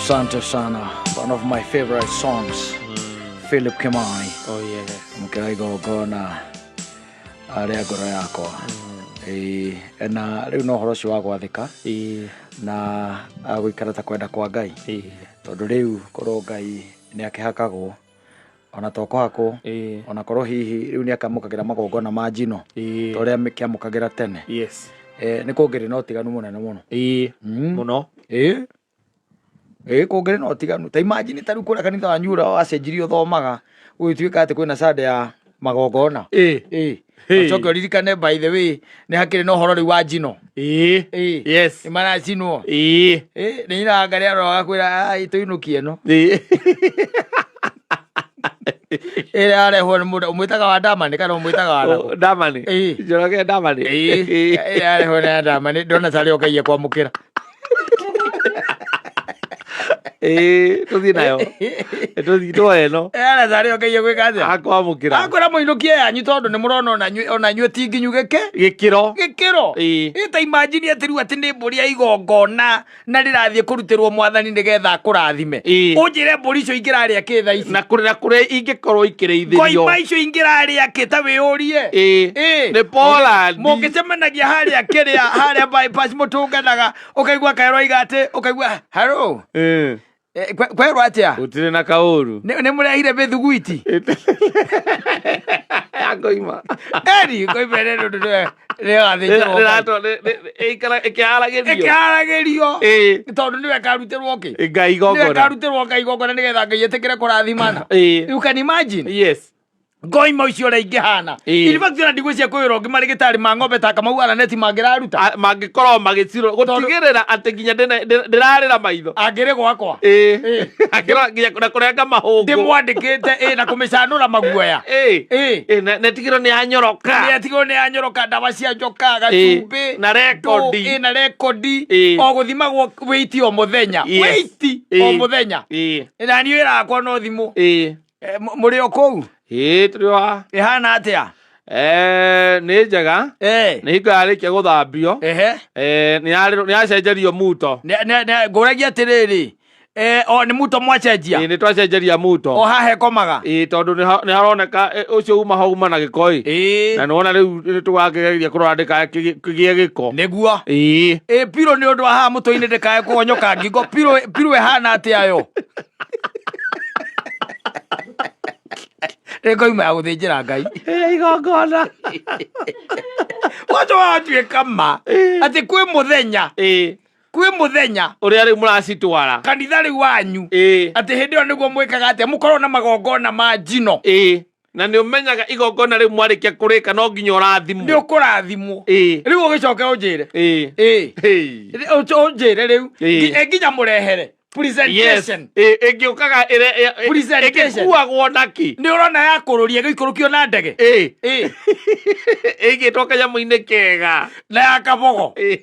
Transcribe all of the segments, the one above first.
Asante sana. One of my favorite songs. Philip Kimani. Oh yes. Mũkĩra igongona rĩa ngoro yakwa. Ĩĩ, na rĩu no ũhoro ũcio wa gwathĩka Ĩĩ. na gũikara ta kwenda kwa Ngai. Ĩĩ. Tondũ rĩu korwo Ngai nĩ akĩhakagwo ona to kũhakwo Ĩĩ. ona korwo hihi rĩu nĩ akamũkagĩra magongona ma njino Ĩĩ. ta ũrĩa kĩamũkagĩra tene. Yes. Nĩ kũngĩrĩ na ũtiganu mũnene mũno. Ĩĩ. Mũno. Ĩĩ. Ĩĩ kũngĩrĩ na ũtiganu. Ta imagine ta rĩu kũrĩa kanitha wanyu ũrĩa wacenjirie ũthomaga gũgĩtuĩka atĩ kwĩna Sunday ya magongona. Ĩĩ. Ĩĩ. Hey. Ũcoke ũririkane by the way nĩ hakĩrĩ na ũhoro rĩu wa njino. Ĩĩ. Ĩĩ. Yes. Nĩ maracinwo. Ĩĩ. Ĩĩ nĩ nyina ngarĩ aroga kwĩra ai tũinũkie ĩno. Ĩĩ. Ĩrĩa yarehwo nĩ mũndũ ũmwĩtaga wa ndamani kana ũmwĩtaga wa nakũ? Ndamani. Ĩĩ. Njoroge Ndamani. Ĩĩ. Ĩrĩa yarehwo nĩ ndamani ndona tarĩ o Ngai ekwamũkĩra. Ĩĩ, tũthiĩ nayo. Tũthiĩ tuoe ĩno. Ĩrĩa tarĩ o Ngai egwĩka atĩa? Akwamũkĩra. Akwĩra mũinũkie yanyu tondũ nĩ mũrona ona inyuĩ ti nginyu gĩkĩ Gĩkĩro. gĩkĩro. Ĩĩ. Ĩ ta imagine atĩ rĩu atĩ nĩ mbũri ya igongona na rĩrathiĩ kũrutĩrwo mwathani nĩgetha akũrathime. Ĩĩ. Ũnjĩre mbũri icio ingĩrarĩa kĩ thaa ici? Na kũrĩa na kũrĩa ingĩkorwo ikĩrĩithĩrio. Ngoima icio ingĩrarĩa kĩ ta wĩyũrie. Ĩĩ. Ĩĩ. Nĩ Poland. Mũngĩcemanagia harĩa kĩrĩa harĩa bypass mũtũnganaga ũkaigua kaerwo iga atĩ ũkaigua hello. Ĩĩ. Kwerwo atĩa? Gũtirĩ na kaũru. Nĩ mũrehire mĩthuguiti? Ya ngoima. Eri ngoima ĩrĩa nĩ ũndũ nĩ yathĩnjĩrwo Ngai. Ĩkĩharagĩrio. Ĩkĩharagĩrio. Ĩĩ. Tondũ nĩwe ĩkarutĩrwo kĩ? Ngai Nĩwe igongona. ĩkarutĩrwo Ngai igongona nĩgetha Ngai etĩkĩre kũrathimana. Ĩĩ. You can imagine. Yes. Ngoima ũcio ũrĩa ingĩhana. Ĩĩ. In fact ona ndigwĩciria kwĩ wĩra ũngĩ marĩgĩtarĩ ma ng'ombe ta Kamau Araneti mangĩraruta. Mangĩkorwo magĩcirwo gũtigĩrĩra atĩ nginya ndĩrarĩra maitho. Angĩrĩ gwakwa. Ĩĩ. Ĩĩ. Akĩrora nginya na kũrenga mahũngũ. Ndĩmwandĩkĩte ĩ na kũmĩcanũra maguoya. Ĩĩ. Ĩĩ. Ĩĩ, na ĩtigĩrwo nĩ yanyoroka. Nĩ atigwo nĩ yanyoroka ndawa cia njoka gacumbĩ Na rekondi. Ĩ, na rekondi. Ĩĩ. O gũthimagwo wĩiti o mũthenya. Yes. Wĩiti o Ĩĩ. mũthenya. Ĩĩ. Na niĩ wĩra wakwa no thimũ. Ĩĩ. Mũrĩ o kũu? Ĩĩ, tũrĩ o haha. Ĩhana atĩa? Nĩ njega. Nĩ hingo yarĩkia gũthambio. Nĩ yacenjerio muto. Ngũragia atĩrĩrĩ, o nĩ muto mwacenjia? Ĩĩ, nĩ twacenjeria muto. O haha ĩkomaga? Ĩĩ, tondũ nĩ haroneka ũcio uma ho uma na gĩko ĩ. Na nĩ wona rĩu nĩ tũrakĩgeria kũrora ndĩkagĩe gĩko. Nĩguo. Ĩĩ. Ĩ pirũ nĩ ũndũ wa haha mũtwe-inĩ ndĩkae kũgonyoka ngingo. Pirũ ĩhana atĩa yo? Nĩ ngoima ya gũthĩnjĩra Ngai. Ĩ, igongona. Wacho watuĩka ma atĩ kwĩ mũthenya. Ĩ. Kwĩ mũthenya. Ũrĩa rĩu mũracitwara. Kanitha rĩu wanyu. Ĩ. Atĩ hĩndĩ ĩyo nĩguo mwĩkaga atĩa mũkorwo na magongona ma njino. Ĩ. Na nĩ ũmenyaga igongona rĩu mwarĩkia kũrĩka no nginya ũrathimwo. Nĩ ũkũrathimwo. Ĩ. Rĩu ũgĩcoke ũnjĩre. Ĩ. Ĩ. Ĩ. Ũnjĩre rĩu. Ĩ. Nginya mũrehere. Presentation. Yes. Ĩngĩũkaga Presentation. ĩgĩkuagwo na kĩ? Nĩ ũrona ya kũrũria ĩgĩikũrũkio na ndege? Ĩ. Ĩ. Ĩigĩtwo kanyamũ-inĩ kega. Na ya kabogo. Ĩ.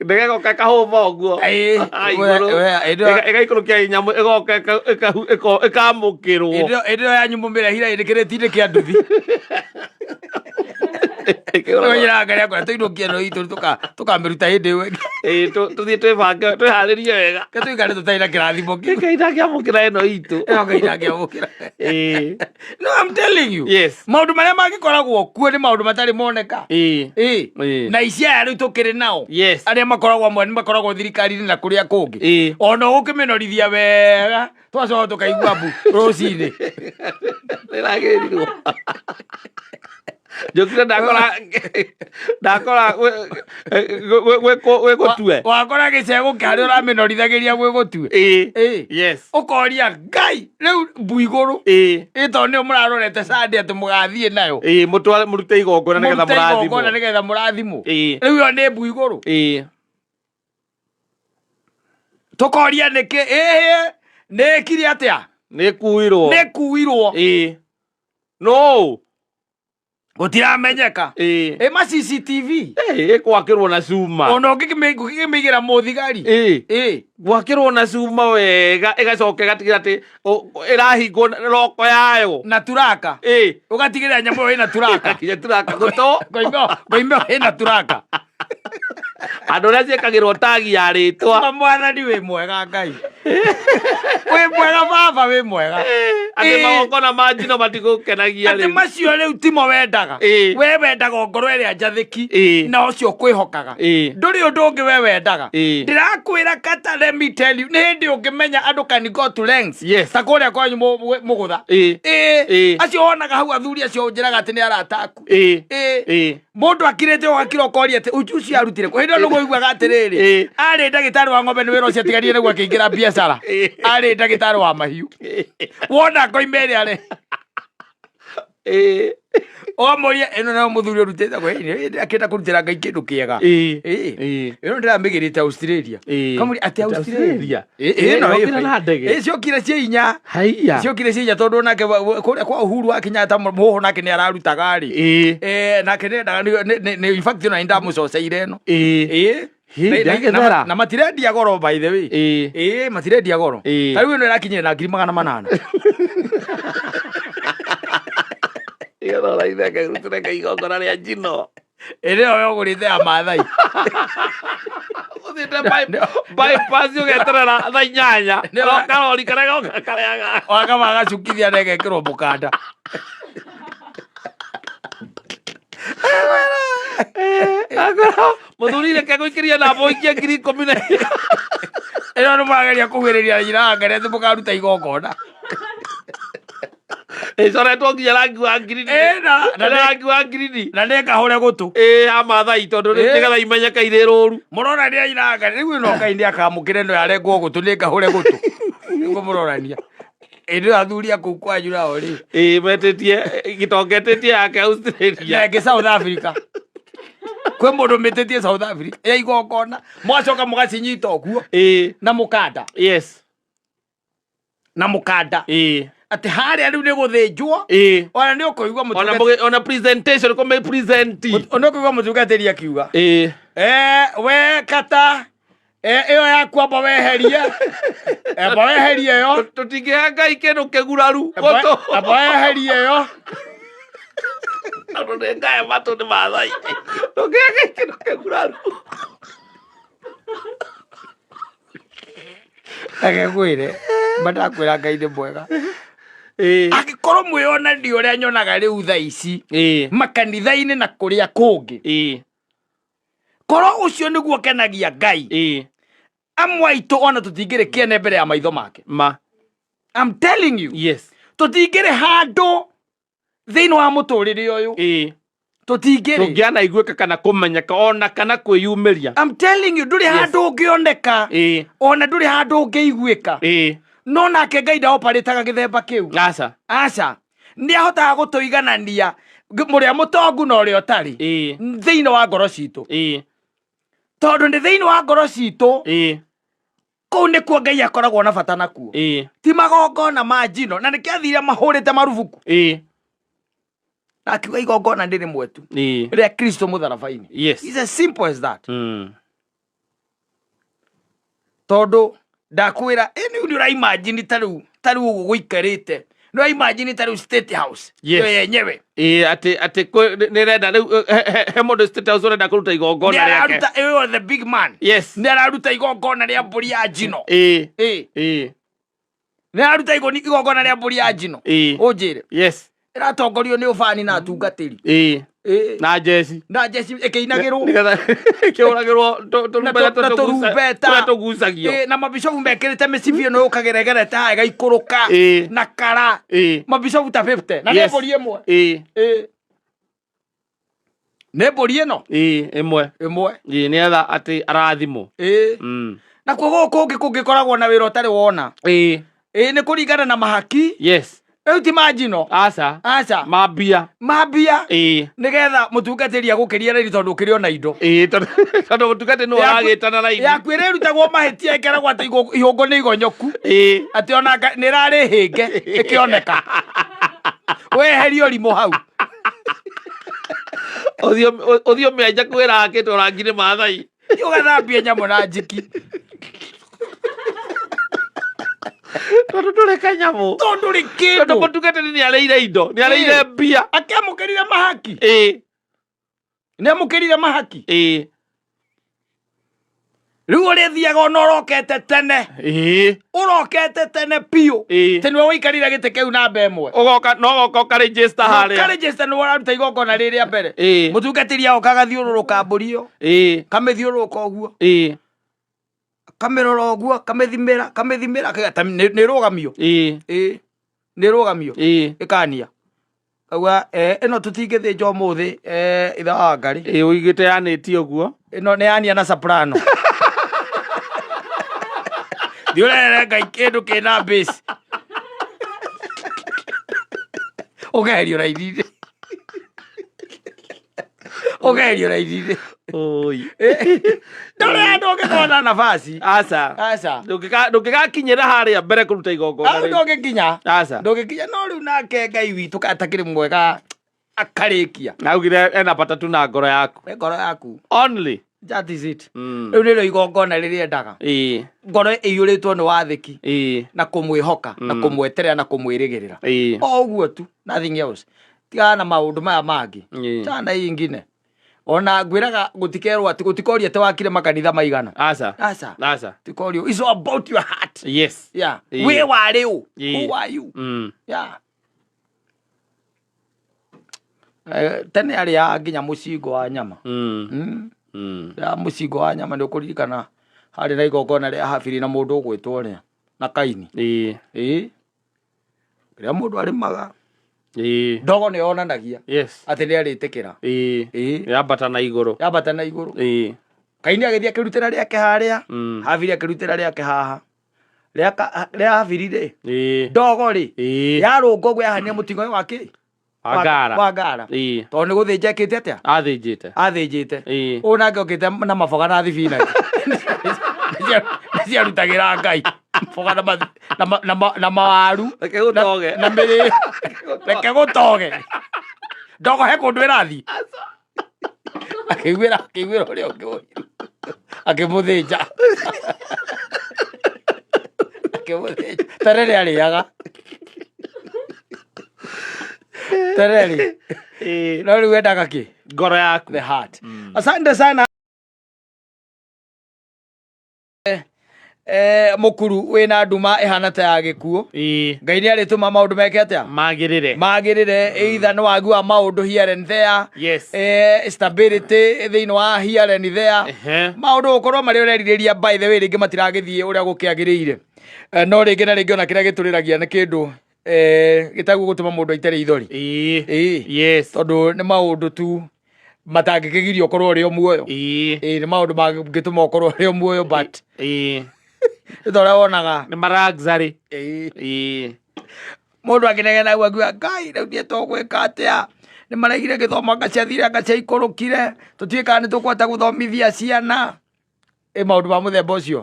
Ndege ĩgoka ĩkahũma ũguo. Ĩ. Ah, igũrũ. We, we, ĩndĩ ĩyo- Ĩgaikũrũkia nyamũ ĩgoka ĩkamũkĩrwo. Ĩndĩ ĩyo yanyu mũmĩrehire ĩrĩkĩrĩtie kĩa nduthi. Ĩkĩra ngari yakwa tũinũkie no itũ tũkamĩruta hĩndĩ ĩyo ĩngĩ. Ĩ, tũthiĩ twĩbange twĩharĩrie wega. Ke tũikare tũtarĩ na kĩrathimo kĩu. Ngai ndangĩamũkĩra ĩno itũ. Ĩyo Ngai ndangĩamũkĩra. Ĩ. No, I'm telling you. Yes. Maũndũ marĩa mangĩkoragwo kuo nĩ maũndũ matarĩ moneka. Ĩ. Ĩ. Ĩ. Na ici aya rĩu tũkĩrĩ nao. Yes. Arĩa makoragwo amwe nĩ makoragwo thirikari-inĩ na kũrĩa kũngĩ. Ĩ. Ona ũgũkĩmĩnorithia wega twacoka tũkaigua mbu rũcinĩ. Nĩragĩrirwo. Njũkire ndakora ndakora gwĩ gũtue. Wakora gĩcegũ kĩarĩa ũramĩnorithagĩria gwĩ gũtue. Ĩ. Ĩ. Yes. Ũkoria Ngai rĩu mbu igũrũ. Ĩ. Ĩ tondũ nĩyo mũrarorete Sunday atĩ mũgathiĩ nayo. Ĩ, mũtware mũrute igongona nĩgetha Mũrute igongona mũrathimwo. nĩgetha mũrathimwo. Ĩ. Rĩu ĩyo nĩ mbu igũrũ. Ĩ. Tũkoria nĩkĩ ĩhĩ nĩ ĩkire atĩa? Nĩ kuirwo. Nĩ kuirwo. Ĩ. No. Gũtiramenyeka. Ĩ. Ĩ ma CCTV. Ĩ, ĩgwakĩrwo na cuma. Ona ũngĩkĩmĩigĩra mũthigari. Ĩ. Ĩ. Gwakĩrwo na cuma wega ĩgacoka ĩgatigĩra atĩ ĩrahingwo roko yayo. Na turaka. Ĩ. Ũgatigĩrĩra nyamũ ĩyo ĩna turaka. Nginya turaka gũtũ. Ngoima ĩna turaka. Andũ arĩa ciĩkagĩrwo tagi ya rĩtwa. Ma mwathani wĩ mwega Ngai. Wĩ mwega baba wĩ mwega. Atĩ Ĩĩ. magongona ma njino matigũkenagia Atĩ rĩu. macio rĩu timo wendaga. Ĩĩ. We wendaga ngoro ĩrĩa njathĩki Ĩĩ. na ũcio ũkwĩhokaga. Ĩĩ. Ndũrĩ ũndũ ũngĩ we wendaga. Ĩĩ. Ndĩrakwĩra kata let me tell you nĩ hĩndĩ ũngĩmenya andũ can go to lengths. Yes. Ta kũrĩa kwanyu mũgũtha. Ĩĩ. Ĩĩ. Ĩĩ. Acio wonaga hau athuri acio ũnjĩraga atĩ nĩ arata aku. Ĩĩ. Ĩĩ. Ĩĩ. Mũndũ akirĩte ũgakira ũkoria atĩ uju ũcio arutire kũ hĩndĩ ĩyo nĩguo ũiguaga atĩrĩrĩ Ĩĩ. arĩ ndagĩtarĩ wa ng'ombe nĩ wĩra ũcio atigarire nĩguo akĩingĩra biacara Ĩĩ. arĩ ndagĩtarĩ wa mahiũ wona ngoima ĩrĩa arĩ Ĩĩ. ũkamũria ĩno nayo mũthuri ũrutĩte kũ Ĩĩ, akĩenda kũrutĩra Ngai kĩndũ kĩega Ĩĩ. Ĩĩ. Ĩĩ. Ĩno ndĩramĩgĩrĩte Australia Ĩĩ. kamũria atĩ Australia Australia? Ĩĩ, ĩno Ĩĩ, ĩ yokire na ndege? Ĩĩ, ciokire ciĩ inya Haiya. Ciokire ciĩ inya tondũ nake kũrĩa kwa Uhuru wa Kenyatta mũhũ nake nĩ ararutaga rĩ Ĩĩ. Eh, nake nĩendaga in fact ona nĩndamũcoceire ĩno Ĩĩ. Ĩĩ. Hĩ, Na- na- ndagĩthera. na matirendia goro by the way Ĩĩ. Ĩĩ, matirendia goro Ĩĩ. ta rĩu ĩno ĩrakinyire na 800,000. Nĩgetha ũraitheke rutĩre Ngai igongona rĩa njino. Ĩrĩa ĩyo ũgũrĩte ya Maathai. Ũthiĩte bypass ũgeterera thaa 8 karori karĩa goka karĩaga. Wakaba agacukithia na ĩgekĩrwo mũkanda. Akorwo mũthuri reke gũikĩria namba ũikie 14,000. Ĩno nĩ mũrageria kũgĩrĩria nyina wa Ngai atĩ mũkaruta igongona. Ĩcoretwo nginya rangi wa ngirini. Ĩĩ, na Rangi wa ngirini. Na nĩ ngahũre gũtũ. Ĩĩ ya Maathai tondũ Ĩĩ. nĩgetha imenyeke irĩ rũru. Mũronania nyina wa Ngai rĩu ĩno Ngai nĩ akamũkĩra ĩno yarengwo gũtũ nĩ ngahũre gũtũ. Nĩguo mũronania. Ĩndĩ ĩyo athuri a kũu kwanyu nao rĩ. Ĩĩ metĩtie gĩtongetĩtie yake Australia. Na ĩngĩ South Africa. Kwĩ mũndũ mĩtĩtie South Africa ya igongona mũgacoka mũgacinyita ũguo Ĩĩ. na mũkanda. Yes. Na mũkanda. Ĩĩ. Atĩ harĩa rĩu nĩ gũthĩnjwo. Ĩĩ. Ona nĩ ũkũigua Ona mũtungatĩri. ona presentation kũmĩ present. Ona ũkũigua mũtungatĩri akiuga. Ĩĩ. We kata ĩyo yaku amba weherie. Amba weherie ĩyo. Tũtingĩhe Ngai kĩndũ kĩguraru. Amba weherie ĩyo. Tondũ nĩ ngae matũ nĩ Maathai. Ndũngĩhe Ngai kĩndũ kĩguraru. Reke ngwĩre, ma ndakwĩra Ngai nĩ mwega. Ĩĩ. Angĩkorwo mwĩonania ũrĩa nyonaga rĩu thaa ici Ĩĩ. makanitha-inĩ na kũrĩa kũngĩ, Ĩĩ. korwo ũcio nĩguo ũkenagia Ngai, Ĩĩ. amwe aitũ ona tũtingĩrĩ kĩene mbere ya maitho make. Ma. I'm telling you. Yes. Tũtingĩrĩ handũ thĩinĩ wa mũtũrĩre ũyũ. Ĩĩ. Tũtingĩrĩ. Tũngĩanaiguĩka kana kũmenyeka ona kana kwĩyumĩria. I'm telling you, ndũrĩ handũ ũngĩoneka. Ĩĩ. Ona ndũrĩ handũ ũngĩiguĩka. Ĩĩ. No nake Ngai ndaoparĩtaga gĩthemba kĩu. Aca. Aca. Nĩ ahotaga gũtũiganania mũrĩa mũtongu na ũrĩa ũtarĩ. Ĩĩ. Thĩinĩ wa ngoro citũ. Ĩĩ. Tondũ nĩ thĩinĩ wa ngoro citũ. Ĩĩ. Kũu nĩkuo Ngai akoragwo na bata nakuo. Ĩĩ. Ti magongona ma njino na nĩkĩo athire mahũrĩte marubuku. Ĩĩ. Na akiuga igongona nĩ rĩmwe tu. Ĩĩ. Rĩa Kristo mũtharaba-inĩ. Yes. It's as simple as that. Tondũ ndakwĩra ĩ nĩ ũra imagine ta rĩu ta rĩu ũguo gũikarĩte. Nĩ ũra imagine ta rĩu State House. Yes. Yo yenyewe. Ĩĩ atĩ atĩ nĩ renda rĩu he mũndũ State House ũrenda kũruta igongona Nĩ rĩake. araruta ĩyo the big man. Yes. Nĩ araruta igongona rĩa mbũri ya njino. Ĩĩ. Ĩĩ. Ĩĩ. Nĩ araruta igongona rĩa mbũri ya njino. Ĩĩ. Ũnjĩre. Yes. Ĩratongorio nĩ ũbani na atungatĩri. Ĩĩ. Ĩĩ. Na njeci. Na njeci ĩkĩinagĩrwo. Nĩgetha ĩkĩhũragĩrwo tũrumbeta Na tũrumbeta. tũrĩa tũgucagio. Ĩĩ, na mabicobu mekĩrĩte mĩcibi ĩno yũkagĩra ĩgerete haha ĩgaikũrũka. Ĩĩ. Na kara. Ĩĩ. Mabicobu ta 50. Na nĩ Yes. mbũri ĩmwe. Ĩĩ. Ĩĩ. Nĩ mbũri ĩno? Ĩĩ, ĩmwe. Ĩmwe. Ĩĩ, nĩgetha atĩ arathimwo. Ĩĩ. Nakuo gũkũ kũngĩ kũngĩkoragwo na wĩra ũtarĩ wona. Ĩĩ. Ĩĩ, nĩ kũringana na mahaki. Yes. Rĩu ti ma njino. Aca. Aca. Mambia. Mambia. Ĩĩ. Nĩgetha mũtungatĩri agũkĩrie raini tondũ ũkĩrĩ ona indo. Ĩĩ, tondũ mũtungatĩri nĩwe ũragĩtana raini. Yaku ĩrĩrutagwo mahĩtia ĩkeragwo atĩ ihũngũ nĩ igonyoku. Ĩĩ. Atĩ ona nĩ ĩrarĩ hĩnge ĩkĩoneka. Weherie ũrimũ hau. Ũthiĩ ũmĩenje kwĩra akĩtwo rangi nĩ Maathai. Ũgathambie nyamũ na njiki. Tondũ ndũrĩ kanyamũ. Tondũ ndũrĩ kĩndũ. Tondũ mũtungatĩri nĩ arĩire indo, nĩ arĩire mbia. Akĩamũkĩrire mahaki. Ĩĩ. Nĩ amũkĩrire mahaki. Ĩĩ. Rĩu ũrĩthiaga ona ũrokete tene. Ũrokete tene biũ. Atĩ nĩwe ũikarĩire gĩtĩ kĩu namba ĩmwe. Ũgoka no goka ũkarĩnjĩsta harĩa. Ũkarĩnjĩsta nĩwe ũraruta igongona rĩrĩa mbere. Mũtungatĩri agoka agathiũrũrũka mbũri ĩyo. Kamĩthiũrũrũka ũguo. Kamĩrora ũguo, kamĩthimĩra, kamĩthimĩra, akauga ta nĩ rũgamio. Ĩĩ. Nĩ rũgamio. Ĩkania. Auga ĩno tũtingĩthĩnja ũmũthĩ ithe wa Ngarĩ. Ĩĩ ũigĩte yanĩtie ũguo. Ĩno nĩ yania na soprano. Thiĩ ũrehere Ngai kĩndũ kĩna bass. Ũkeherio raini-inĩ. Ũkeherio raini-inĩ. Oi. Ndũrĩ handũ ũngĩkorwo na nafasi. Aca. Aca. Ndũngĩgakinyĩra harĩa mbere kũruta igongona Hau rĩu. ndũngĩkinya. Aca. Ndũngĩkinya no rĩu nake Ngai witũ atakĩrĩ mwega akarĩkia. Augire ena bata tu na ngoro yaku. Nĩ ngoro yaku. Only. That is it. Rĩu nĩrĩo igongona rĩrĩa endaga. Ngoro ĩiyũrĩtwo nĩ wathĩki na kũmwĩhoka na kũmweterera na kũmwĩrĩgĩrĩra. O ũguo tu, nothing else. Tigana na maũndũ maya mangĩ. Tigana na hii ingine. Ona ngwĩraga gũtikerwo atĩ gũtikorio atĩ wakire makanitha maigana. Aca. Aca. Aca. Tikorio. It's all about your heart. Yes. Yeah. Wĩ warĩ ũ? Who are you? Yeah. Tene arĩaga nginya mũcingo wa nyama. Ya mũcingo wa nyama nĩ ũkũririkana harĩ na igongona rĩa Habili na mũndũ ũgwĩtwo ũrĩa na Kaini. Ĩĩ. Rĩrĩa mũndũ arĩmaga ndogo nĩ yonanagia atĩ nĩ arĩtĩkĩra. Ĩĩ. Yambata na igũrũ. Yambata na igũrũ. Kaini agĩthiĩ akĩrutĩra rĩake harĩa, Habili akĩrutĩra rĩake haha. Rĩa Habili rĩ, ndogo rĩ, yarũnga ũguo yahanire mũting'oe wa kĩ? Wa ngara. Wa ngara. Tondũ nĩ gũthĩnja ekĩte atĩa? Athĩnjĩte. Athĩnjĩte. Ũyũ nake okĩte na maboga na thibinaci. Nĩciarutagĩra Ngai. Mboga na mawaru. Reke gũtoge. Na mĩrĩo. Reke gũtoge. Ndogo he kũndũ ĩrathiĩ. Akĩiguĩra akĩiguĩra ũrĩa ũngĩ ũiru. Akĩmũthĩnja. Akĩmũthĩnja. Terere arĩaga. Terere. No rĩu endaga kĩ? Ngoro yaku. The heart. Asante sana. Mũkuru wĩna nduma ĩhana ta ya gĩkuũ. Ngai nĩ arĩtũma maũndũ meke atĩa? Magĩrĩre. Magĩrĩre. Either nĩ wagi wa maũndũ here and there. Yes. Stability thĩinĩ wa here and there. Maũndũ gũkorwo marĩa ũrerirĩria by the way rĩngĩ matiragĩthiĩ ũrĩa gũkĩagĩrĩire. No rĩngĩ na rĩngĩ ona kĩrĩa gĩtũrĩragia nĩ kĩndũ gĩtagwo gũtũma mũndũ aite rĩithori. Yes. Tondũ nĩ maũndũ tu matangĩkĩgiria ũkorwo ũrĩ o muoyo. Nĩ maũndũ mangĩtũma ũkorwo ũrĩ o muoyo but nĩ ta ũrĩa wonaga. Nĩ ma luxury. Mũndũ akĩnegena hau akiuga Ngai rĩu niĩ tũgwĩka atĩa? Nĩ maraigire gĩthomo anga ciathire anga ciaikũrũkire tũtiũĩ kana nĩ tũkũhota gũthomithia ciana. Ĩ maũndũ ma mũthemba ũcio.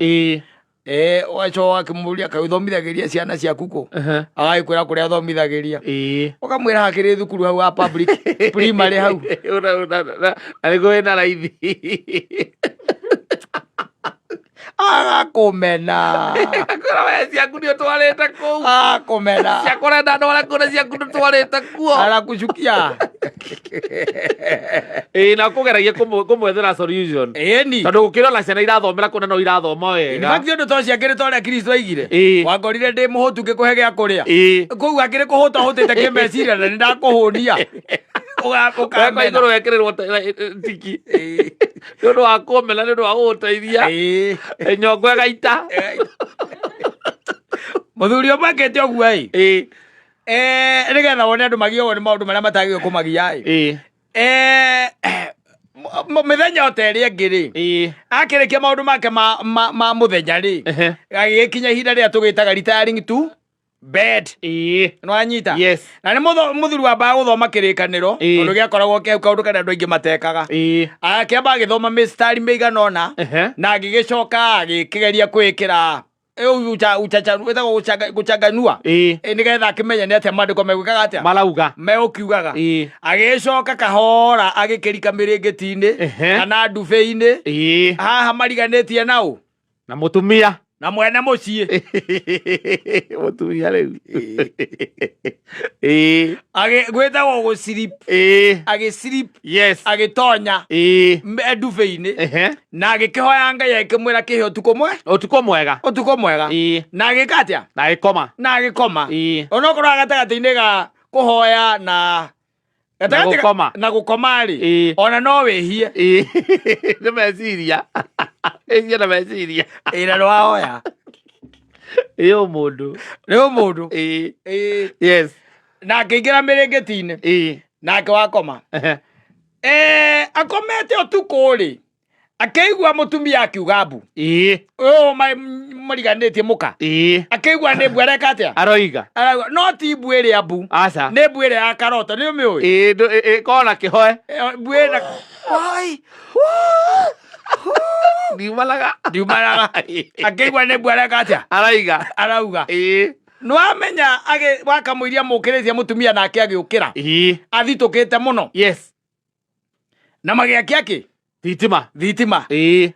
Ũgacoka ũgakĩmũria kaĩ ũthomithagĩria ciana ciaku kũ? Agagĩkwĩra kũrĩa athomithagĩria. Ũkamwĩra hakĩrĩ thukuru hau wa public primary hau. Na nĩguo wĩna raithi. Agakũmena. Akwĩra we ciaku nĩ ũtwarĩte kũu. Agakũmena. Ciakwa ũrenda ndware kũu na ciaku ndũtwarĩte kuo. Arakucukia. Ĩĩ na kũgeragia kũmwethera solution. Ĩni. Tondũ gũkĩrĩ ona ciana irathomera kũna no irathoma In wega. fact ũndũ ta ũcio akĩrĩ ta ũrĩa Kristo aigire. Wangorire ndĩ mũhũtu ngĩkũhe gĩa kũrĩa. Kũu akĩrĩ kũhũta hũtĩte kĩmeciria na nĩ ndakũhũnia. Wekwa Ũkamena. igũrũ wekĩrĩrwo tiki. Nĩ ũndũ wa kũmena nĩ ũndũ wa gũgũteithia. Nyongo ĩgaita. Mũthuri ũmwe akĩte ũguo ĩ. Nĩgetha wone andũ magiagwo nĩ maũndũ marĩa matagĩrĩirwo kũmagia ĩ. Mĩthenya o ta ĩrĩa ĩngĩ rĩ, akĩrĩkia maũndũ make ma mũthenya rĩ, agĩgĩkinya ihinda rĩrĩa tũgĩtaga retiring to bed. Nĩwanyita? Yes. Na nĩ mũthuri wambaga gũthoma kĩrĩkanĩro, tondũ gĩakoragwo kĩu kaũndũ karĩa andũ aingĩ matekaga. Akĩamba agĩthoma mĩstari mĩigana ũna, na agĩgĩcoka agĩkĩgeria kwĩkĩra wĩtagwo gũchanganua. Nĩgetha akĩmenye nĩ atĩa maandĩko megwĩkaga atĩa? Marauga. Megũkiugaga. Agĩcoka kahora agĩkĩrika mĩrĩngĩti-inĩ, kana ndubĩ-inĩ. Haha mariganĩtie na ũ? Na mũtumia. Na mwene mũciĩ. Mũtumia rĩu. Ĩĩ. Gwĩtagwo gũcirip. Ĩĩ. Agĩcirip. Yes. Agĩtonya. Ĩĩ. Ndubĩ-inĩ. Ehe. Na agĩkĩhoya Ngai akĩmwĩra kĩhe ũtukũ mwe. Ũtukũ mwega. Ũtukũ mwega. Ĩĩ. Na agĩka atĩa? Na agĩkoma. Na agĩkoma. Ĩĩ. Onokorwo gatagatĩ-inĩ ga kũhoya na Na gũkoma. Na gũkoma rĩ. Ĩĩ. Ona no wĩhie. Ĩĩ. Nĩ meciria. Ĩhie na meciria. Ĩĩ na nĩwahoya. Ĩĩ ũmũndũ. Nĩ ũmũndũ. Ĩĩ. Ĩĩ. Yes. Na akĩingĩra mĩrĩngĩti-inĩ. Ĩĩ. Nake wakoma. Ehe. Akomete ũtukũ rĩ, akĩigua mũtumia akiuga mbu. Ĩĩ. Ũyũ mariganĩtie mũka. Ĩĩ. Akĩigua nĩ mbu areka atĩa? Aroiga. Arauga, no ti mbu ĩrĩa mbu. Aca. Nĩ mbu ĩrĩa ya karoto, nĩ ũmĩũĩ? Ĩĩ, ĩkoragwo na kĩhoe. Mbu ĩna Wai! Ndiumanaga. Ndiumanaga. Akĩigua nĩ mbu areka atĩa? Araiga. Arauga. Ĩĩ. Nĩwamenya wakamũiria mũkĩrĩtie mũtumia nake agĩũkĩra. Ĩĩ. Athitũkĩte mũno. Yes. Na magĩakia kĩ? Thitima. Thitima. Ĩĩ.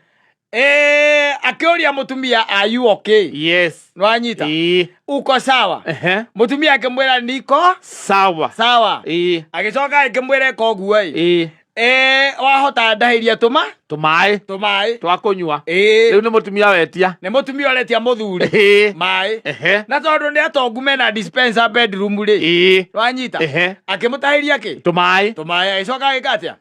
Akĩũria mũtumia, are you okay? Yes. Nĩwanyita? Ĩĩ. Uko sawa? Ehe. Mũtumia akĩmwĩra niko sawa. Sawa. Ĩĩ. Agĩcoka akĩmwĩra ĩka ũguo ĩ. Ĩĩ. Wahota ndahĩria tũma? Tũmaĩ. Tũmaĩ. Twa kũnyua. Ĩĩ. Rĩu nĩ mũtumia wetia. Nĩ mũtumia ũretia mũthuri. Ĩĩ. Maĩ. Ehe. Na tondũ nĩ atongu mena dispenser bedroom rĩ. Ĩĩ. Nĩwanyita? Ehe. Akĩmũtahĩria kĩ? Tũmaĩ. Tũmaĩ. Agĩcoka agĩka atĩa?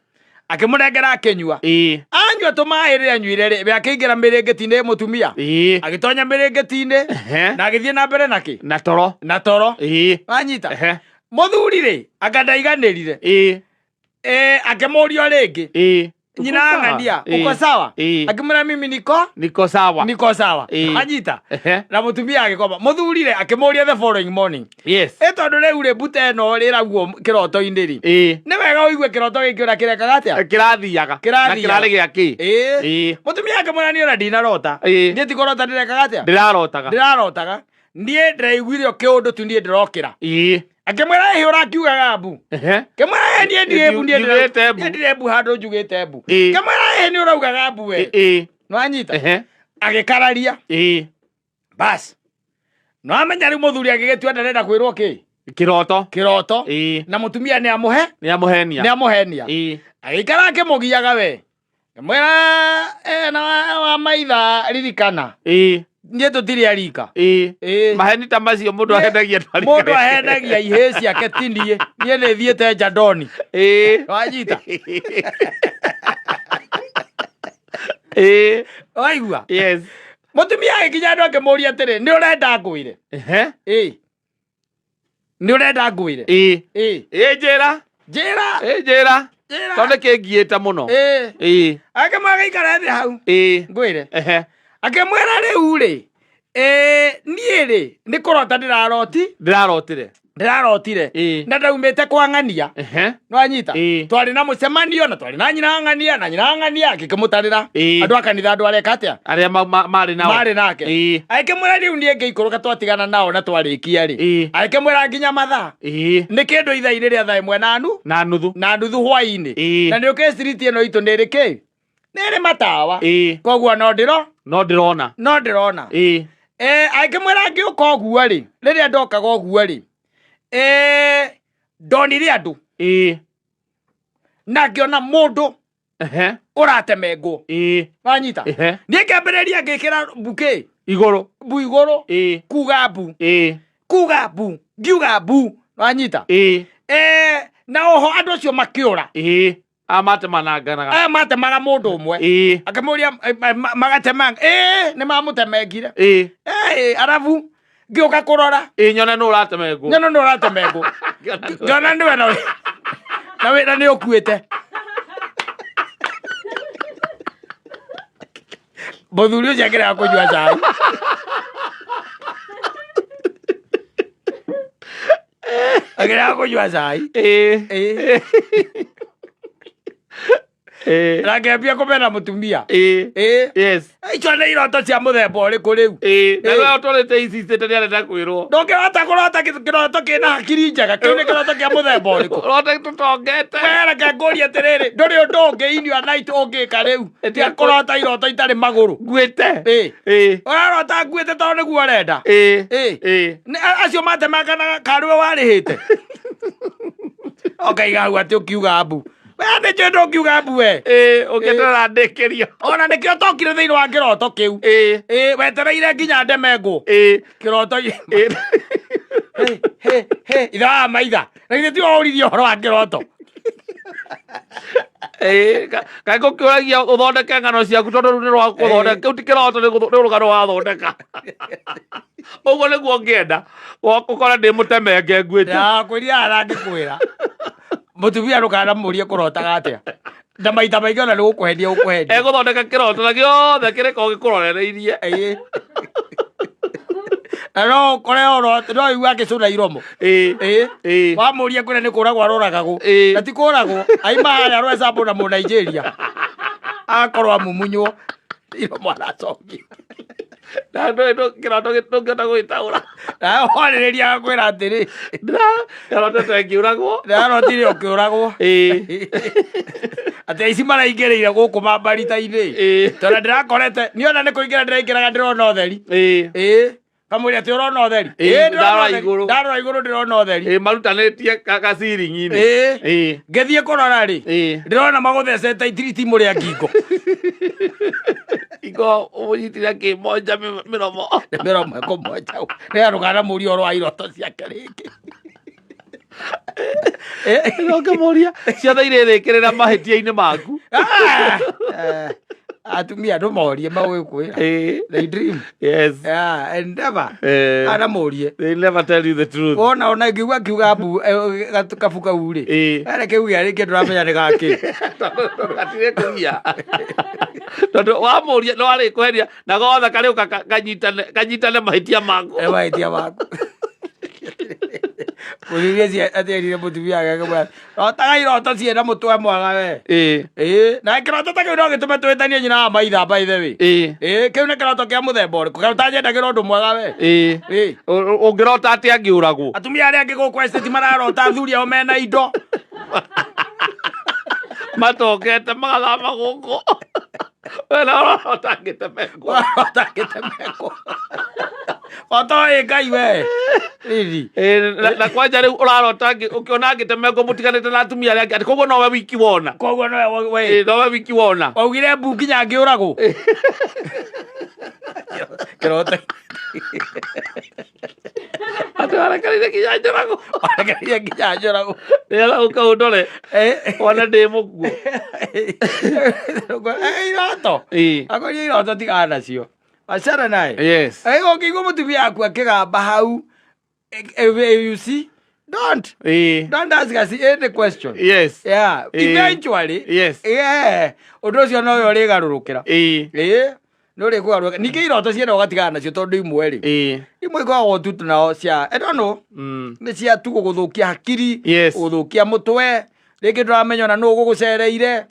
Akĩmũnengera akĩnyua. Ĩĩ. Anyua tũmaĩ rĩrĩa anyuire rĩ, we akĩingĩra mĩrĩngĩti-inĩ mũtumia. Ĩĩ. Agĩtonya mĩrĩngĩti-inĩ. Ehe. Na agĩthiĩ na mbere na kĩ? Na toro. Na toro. Ĩĩ. Wanyita? Ehe. Mũthuri rĩ, anga ndaiganĩrire. Ĩĩ. Akĩmũria rĩngĩ. Ĩĩ. Nyina Uko sawa? ang'ania, Ĩĩ. uko sawa? Ĩĩ. Akĩmwĩra mimi niko? Niko sawa. Niko sawa. Ĩĩ. Anyita? Ehe. Na mũtumia agĩkoma. Mũthuri rĩ, akĩmũria the following morning. Yes. Tondũ rĩu rĩ, mbuta ĩno rĩraguo kĩroto-inĩ rĩ. Ĩĩ. Nĩ wega ũigue kĩroto gĩkĩ ũrĩa kĩrekaga atĩa? Kĩrathiaga. Kĩrathiaga. Na kĩrarĩ gĩa kĩ? Ĩĩ. Ĩĩ. Mũtumia akĩmwĩra niĩ ona ndinarota. Ĩĩ. Niĩ ti kũrota ndĩrekaga atĩa? Ndĩrarotaga. Ndĩrarotaga. Niĩ ndĩraiguire o kĩũndũ tu niĩ ndĩrokĩra. Ĩĩ. Akĩmwĩra ĩhĩ ũrakiugaga mbu. Ehe. Kĩmwĩra ĩhĩ niĩ ndirĩ mbu, niĩ ndĩra- Njugĩte mbu. niĩ ndirĩ mbu handũ njugĩte mbu. Ĩĩ. Kĩmwĩra ĩhĩ nĩ ũraugaga mbu we. Ĩĩ. Nĩwanyita? Ehe. Agĩkararia. Ĩĩ. Bas. Nĩwamenya rĩu mũthuri agĩgĩtua ndarenda kwĩrwo kĩ? Kĩroto. Kĩroto. Ĩĩ. Na mũtumia nĩ amũhe? Nĩ amũhenia. Nĩ amũhenia. Ĩĩ. Agĩikara akĩmũgiaga we. Ngĩmwĩra, na wa maitha ririkana. Ĩĩ. Niĩ tũtirĩ arika. Ĩĩ. Ĩĩ. Maheni ta macio mũndũ ahendagia andũ arika. Mũndũ ahendagia ihĩĩ ciake ti niĩ. Niĩ nĩ thiĩte Njandoni. Ĩĩ. Wanyita? Ĩĩ. Waigua? Yes. Mũtumia agĩkinya andũ akĩmũria atĩrĩ, nĩ ũrenda ngwĩre? Ehe. Ĩĩ. Nĩ ũrenda ngwĩre? Ĩĩ. Ĩĩ. Ĩĩ njĩra. Njĩra. Ĩĩ njĩra. Njĩra. Tondũ kĩngiĩte mũno. Ĩĩ. Ĩĩ. Akĩmwĩra gĩikare thĩ hau. Ĩĩ. Ngwĩre. Ehe. Akĩmwĩra rĩu rĩ, niĩ rĩ, nĩ kũrota ndĩraroti. Ndĩrarotire. Ndĩrarotire. Ĩĩ. Na ndaumĩte kwa ng'ania. Ehe. Nĩwanyita? Ĩĩ. Twarĩ na mũcemanio na twarĩ na nyina ng'ania na nyina ng'ania akĩkĩmũtarĩra. Ĩĩ. Andũ a kanitha andũ areka atĩa? Arĩa marĩ nao. Marĩ nake. Ĩĩ. Agĩkĩmwĩra rĩu niĩ ngĩikũrũka twatigana nao na twarĩkia rĩ. Ĩĩ. Agĩkĩmwĩra nginya mathaa. Ĩĩ. Nĩ kĩndũ ithaa-inĩ rĩa thaa ĩmwe na Na nuthu. Na nuthu hwaĩ-inĩ. Ĩĩ. Na nĩ ũkĩ street ĩno itũ nĩ ĩrĩ kĩ? Nĩ ĩrĩ matawa. Ĩĩ. Koguo no ndĩro? No ndĩrona. No ndĩrona. Ĩĩ. Agĩkĩmwĩra ngĩũka ũguo rĩ, rĩrĩa ndokaga ũguo rĩ, ndonire andũ. Ĩĩ. Na ngĩona mũndũ Ehe. ũratemengwo. Ĩĩ. Wanyita? Ehe. Niĩ ngĩambĩrĩria ngĩkĩra mbu kĩ? Igũrũ. Mbu igũrũ. Ĩĩ. Kuga mbu. Ĩĩ. Kuga mbu. Ngiuga mbu. Wanyita? Ĩĩ. Na oho andũ acio makĩũra. Ĩĩ. Aya matemananganaga. Aya matemaga mũndũ ũmwe. Ĩĩ. Akĩmũria, magatemanga. Ĩĩ, nĩ mamũtemengire. Ĩĩ. Arabu ngĩũka kũrora. Ĩĩ, nyone nũ ũratemengwo. Nyone nũ ũratemengwo. Ngĩona nĩwe na na wĩra nĩ ũkuĩte. Mũthuri ũcio akĩrega kũnyua cai. Akĩrega kũnyua cai. Ĩĩ. Ĩĩ. Na ngĩambia kũmena mũtumia. Ĩĩ. Icio nĩ iroto cia mũthemba ũrĩkũ rĩu? Na we ũtũrĩte insistĩte nĩ arenda kwĩrwo. Ndũngĩhota kũrota kĩroto kĩna hakiri njega. Kĩu nĩ kĩroto kĩa mũthemba ũrĩkũ? Ũrote tũtongete. We reke ngũrie atĩrĩrĩ, ndũrĩ ũndũ ũngĩ in your night ũngĩka rĩu tiga kũrota iroto itarĩ magũrũ? Nguĩte. Ĩĩ. Ũrarota nguĩte tondũ nĩguo ũrenda. Ĩĩ. Acio matemanganaga karĩ we warĩhĩte. Ũkaiga hau atĩ ũkiuga mbu. We nĩ njũĩ ndũngiuga mbu we. Ĩĩ, ũngĩeterera ndĩkĩrio. Ona nĩkĩo tokire thĩinĩ wa kĩroto kĩu. Ĩĩ, wetereire nginya ndemengwo. Kĩroto. He, he, he, ithe wa maitha. Na githĩ tiwe ũririe ũhoro wa kĩroto? Ĩĩ, kaĩ ngũkĩũragia ũthondeke ng'ano ciaku tondũ rĩu nĩ rwa gũthondeka. Kĩu ti kĩroto, nĩ rũgano wathondeka. Ũguo nĩguo ngĩenda ũkore ndĩ mũtemenge nguĩte. Ndakwĩrire haha ngĩkwĩra. Mũtumia ndũkanamũrie kũrotaga atĩa. Na maita maingĩ ona nĩ gũkũhenia gũkũhenia. Egũthondeka kĩroto na gĩothe kĩrĩkorwo gĩkũrorereirie. Ĩĩ. Na no ũkore oro no igue akĩcũna iromo. Ĩĩ. Wamũria kwĩra nĩ kũragwo aroragagwo. Na ti kũragwo. Aima harĩa rwecambũ na Mũnaijeria. Akorwo amumunywo iromo aracokia. Na ndũĩ kĩroto ndũngĩhota gũgĩtaũra. Nawe warĩrĩria agakwĩra atĩrĩ. Ndĩrarotete ngĩũragwo. Ndĩrarotire ũkĩũragwo. Atĩ aici maraingĩrĩire gũkũ mambarita-inĩ. Tondũ ndĩrakorete, niĩ ona nĩ kũingĩra ndĩraingĩraga ndĩrona ũtheri. Ĩĩ. Kamũira atĩ ũrona ũtheri. Ĩĩ, Ĩĩ, ndĩrona ndarora ũtheri. igũrũ. Ndarora igũrũ ndĩrona ũtheri. Ĩĩ, marutanĩtie gaciringi-inĩ. Ĩĩ. Ngĩthiĩ kũrora rĩ, ndĩrona magũthecete itiritimu rĩa ngingo. Ingo ũnyitire kĩmonja mĩromo. Mĩromo ĩkũmonja. Rĩrĩa ndũkanamũrie ũhoro wa iroto ciake rĩngĩ. Ũngĩmũria ciothe irĩrĩkĩrĩra mahĩtia-inĩ maku. Atumia andũ morie magwĩkwĩra. They dream. Yeah, and never. Anamũrie. They never tell you the truth. Wona ona ngĩigua akiuga mbu kabu kau rĩ. Ere kĩu gĩa rĩngĩ ndũramenya nĩ gakĩ. Tondũ gatirĩ kũgia. Tondũ wamũria no arĩkũheria na gothe karĩũka kanyitane mahĩtia maku. Mahĩtia maku. Mũthuri ũcio atĩrire mũtumia wake akĩmwĩra, rotaga iroto ciĩna mũtwe mwega we. Ĩĩ, na kĩroto ta kĩu no gĩtũme twĩtanie nyina wa maitha by the way. Ĩĩ, kĩu nĩ kĩroto kĩa mũthemba ũrĩkũ? Kaĩ ũtanjendagĩra ũndũ mwega we? Ĩĩ. Ũngĩrota atĩa ngĩũragwo? Atumia arĩa angĩ gũkũ estate mararota athuri ao mena indo. Matokete magathama gũkũ. We na ũrarota ngĩtemengwo. Ũrarota ngĩtemengwo. Otoĩ Ngai we. Riri. Na kwanja rĩu ũrarota ũkĩona ngĩtemengwo mũtiganĩte na atumia arĩa angĩ atĩ koguo nowe wiki wona. Koguo nowe we. Nowe wiki wona. Waugire mbu nginya ngĩũragwo. Kĩroto. Atĩ warekereire nginya njũragwo. Warekereire nginya njũragwo. Nĩgetha ũke ũndore. Wone ndĩ mũkuũ. Iroto. Akoria iroto tigana nacio. Achana naye. Ũngĩigua mũtumia waku akĩgamba hau, you see, don't. Don't ask us any question. Yeah. Eventually. Yeah. Ũndũ ũcio nowe ũrĩgarũrũkĩra. Nĩ ũrĩkũgarũrũka. Ningĩ iroto ciene ũgatigana nacio tondũ imwe rĩ. Imwe ikoragwo tu nao cia, I don't know. Nĩ cia tu gũgũthũkia hakiri. Gũgũthũkia mũtwe. Rĩngĩ ndũramenya ona nũ ũgũgũcereire.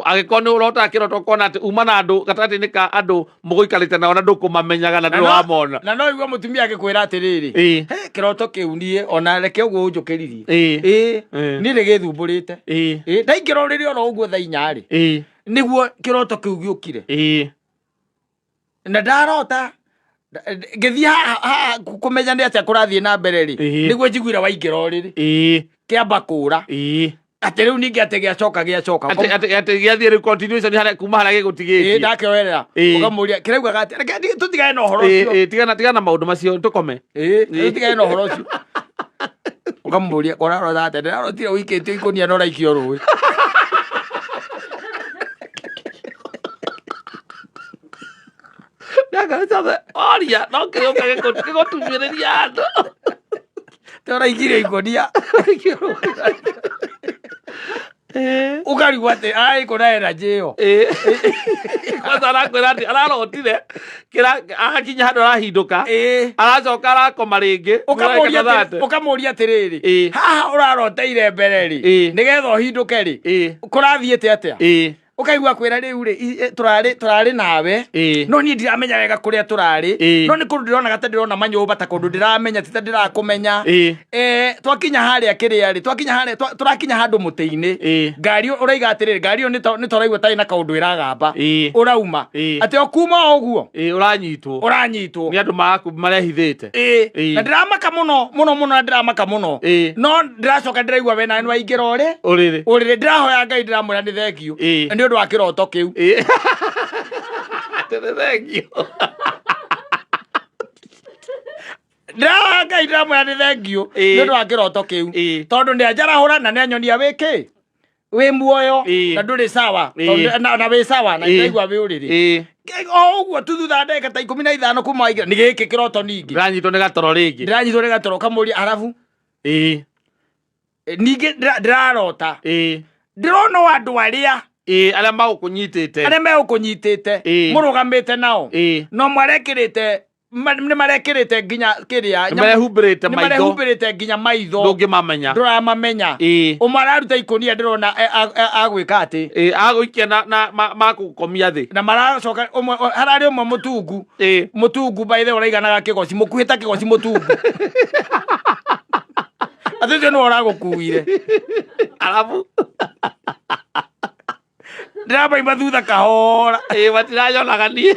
Angĩkorwo nĩ ũrotaga kĩroto ũkona atĩ uma na andũ gatagatĩ-inĩ ka andũ mũgũikarĩte nao na ndũkũmamenyaga na ndũrĩ wamona. Na no igue mũtumia agĩkwĩra atĩrĩrĩ, he kĩroto kĩu niĩ ona reke ũguo ũnjũkĩririe. Niĩ nĩ gĩthumbũrĩte. Ndaingĩra ũrĩrĩ oro ũguo thaa inya rĩ, nĩguo kĩroto kĩu gĩũkire. Na ndarota ngĩthiĩ haha kũmenya nĩ atĩa kũrathiĩ na mbere rĩ, nĩguo njiguire waingĩra ũrĩrĩ. Kĩamba kũra. Atĩ rĩu ningĩ atĩ gĩacoka gĩacoka. Atĩ gĩathiĩ rĩu continuation harĩa kuma harĩa gĩgũtigĩtie. Ndakĩoerera. Ũkamũria kĩraugaga atĩ reke tũtigane na ũhoro ũcio. Tigana na maũndũ macio tũkome. Tũtigane na ũhoro ũcio. Ũkamũria ũrarora atĩa, ndĩrarotire ũikĩtio ikũnia na ũraikio rũĩ. Oria no kĩrĩũka gĩgũtumĩrĩria andũ. Tũraikirie ikũnia. Ũkarigwo atĩ araikũ na energy ĩyo. Kwanza arakwĩra atĩ ararotire kĩra agakinya handũ arahindũka, aracoka arakoma rĩngĩ. Ũkamũria atĩrĩrĩ, haha ũraroteire mbere rĩ, nĩgetha ũhindũke rĩ, kũrathiĩte atĩa? Ũkaigua kwĩra rĩu rĩ, tũrarĩ nawe, no niĩ ndiramenya wega kũrĩa tũrarĩ, no nĩ kũndũ ndĩronaga ta ndĩrona manyũmba, ta kũndũ ndĩramenya, ti ta ndĩrakũmenya. Twakinya harĩa kĩrĩa rĩ, twakinya harĩa tũrakinya handũ mũtĩ-inĩ, ngari ũraiga atĩrĩrĩ, ngari ĩyo nĩ ta ũraigua tarĩ na kaũndũ ĩragamba, ũrauma atĩ o kuma o ũguo Ũranyitwo. Ũranyitwo. Nĩ andũ marehithĩte. Na ndĩramaka mũno mũno mũno, na ndĩramaka mũno, no ndĩracoka ndĩraigua we nawe nĩwaingĩra ũrĩ ũrĩrĩ. Ũrĩrĩ. Ndĩrahoya Ngai, ndĩramwĩra nĩ thengiũ nĩ ũndũ wa kĩroto kĩu. Atĩ nĩ thengiũ. Ndĩrahoya Ngai, ndĩramwĩra nĩ thengiũ nĩ ũndũ wa kĩroto kĩu, tondũ nĩ anjarahũra na nĩ anyonia wĩ kĩ, wĩ muoyo, na ndũrĩ sawa. Na wĩ sawa na ndĩraigua wĩ ũrĩrĩ o ũguo tu. Thutha wa ndagĩka ta 15 kuma waingĩra nĩ gĩkĩ kĩroto ningĩ. Ndĩranyitwo nĩ gatoro rĩngĩ. Ndĩranyitwo nĩ gatoro. Kamũria arabu ningĩ ndĩrarota, ndĩrona o andũ arĩa Arĩa magũkũnyitĩte. Arĩa megũkũnyitĩte, mũrũgamĩte nao, no marekĩrĩte nĩ marekĩrĩte nginya kĩrĩa Nĩ marehumbĩrĩte nĩ maitho. Marehumbĩrĩte nginya maitho. Ndũngĩmamenya. Ndũramamenya. Ũmwe araruta ikũnia, ndĩrona agwĩka atĩ Agũikia na makũkomia thĩ. Na maracoka ũmwe hararĩ ũmwe mũtungu, mũtungu by the way, ũraiganaga kĩgoci, mũkuhĩ ta kĩgoci, mũtungu, atĩ ũcio nĩwe ũragũkuire. Arabu Ndĩramaima thutha kahora. Matirayonaga niĩ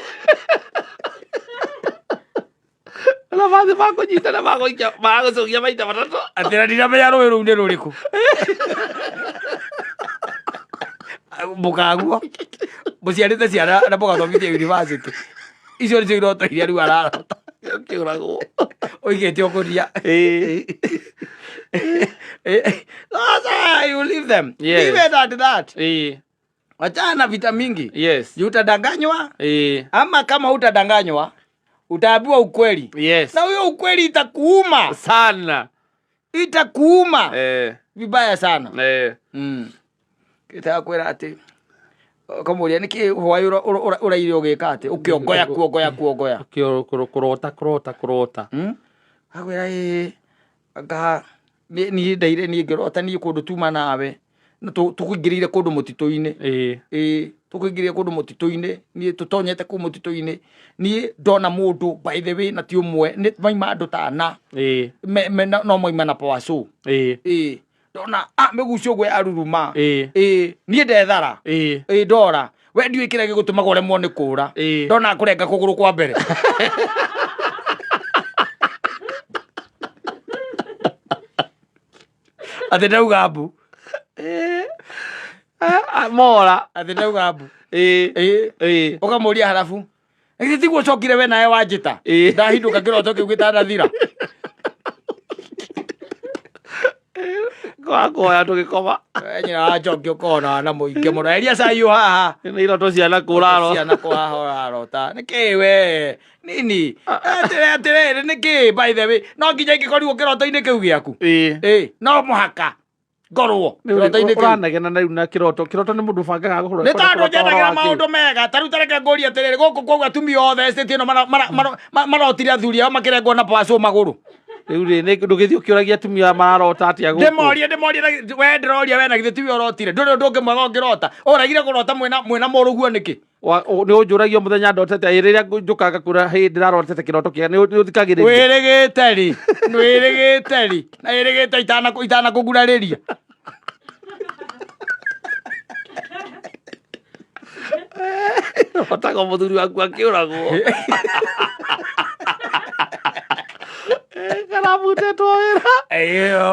na mathi makũnyita na magũikia magũcũgia maita matatũ. Atĩ na ndiramenya rũĩ rũu nĩ rũrĩkũ. Mũkaguo mũciarĩte ciana na mũgathomithia university, icio nĩcio iroto iria rĩu ararota. Kĩũragwo. Ũigĩte ũkũria. Sasa you leave them. Leave it at that. Wachana na vita mingi. Utadanganywa, ama kama utadanganywa, utaambiwa ukweli, na huyo ukweli itakuuma sana. Itakuuma vibaya sana. Gĩtaga kwĩra atĩ ũkamũria nĩkĩ hwaĩ ũraire ũgĩka atĩ ũkĩongoya kuongoya kuongoya. Kũrota kũrota kũrota. Akwĩra ĩĩ, anga niĩ ndaire niĩ ngĩrota niĩ kũndũ tuma nawe na tũkũingĩrĩire kũndũ mũtitũ-inĩ. Ĩĩ, tũkũingĩrĩire kũndũ mũtitũ-inĩ, niĩ tũtonyete kũu mũtitũ-inĩ, niĩ ndona mũndũ, by the way, na ti ũmwe, nĩ maima andũ ta ana. No maima na power saw. Ĩĩ, ndona mĩgucio ũguo yaruruma. Ĩĩ, niĩ ndethara. Ĩĩ, ndora we ndiũĩ kĩrĩa gĩgũtũmaga ũremwo nĩ kũra. Ndona kũrenga kũgũrũ kwa mbere. Atĩ ndauga mbu. Mora. Atĩ ndauga mbu. Ĩĩ. Ũkamũria harabu githĩ tiguo ũcokire we nawe wanjĩta? Ndahindũka kĩroto kĩu gĩtanathira. Kwakuoya tũgĩkoma. We nyina wa njoki ũkona na mũingĩ mũno eria cai haha. Nĩ iroto ciana kũraro. Ciana kũhaha ũrarota nĩkĩ we nini atĩrĩ atĩrĩrĩ nĩkĩ? By the way, no nginya ingĩkorirwo kĩroto-inĩ kĩu gĩaku? Ĩ, no mũhaka ngorwo kĩroto-inĩ kĩu? Ũranegena na rĩu na kĩroto, kĩroto nĩ mũndũ ũbangaga kũrora. Nĩ tondũ njendagira maũndũ mega. Ta rĩu tareke ngũrie atĩrĩrĩ, gũkũ kwauga atumia othe estate ĩno marotire athuri ao makĩrengwo na paco magũrũ. Rĩu rĩ nĩ ndũgĩthiĩ ũkĩũragia atumia mararota atĩa gũkũ. Ndĩmorie, ndĩmorie, we ndĩroria we, na githĩ tiwe ũrotire? Ndũrĩ ũndũ ũngĩ mwega ũngĩrota? Ũragire kũrota mwĩna mũrũguo nĩkĩ? Nĩ ũnjũragia o mũthenya ndotete ĩ, rĩrĩa njũkaga kwĩra hĩ ndĩrarotete kĩroto kĩega, nĩ ũthikagĩrĩria? Wĩrĩgĩte rĩ, wĩrĩgĩte rĩ na wĩrĩgĩte itanakũgurarĩria. Rotaga mũthuri waku akĩũragwo kana abutetwo wĩra.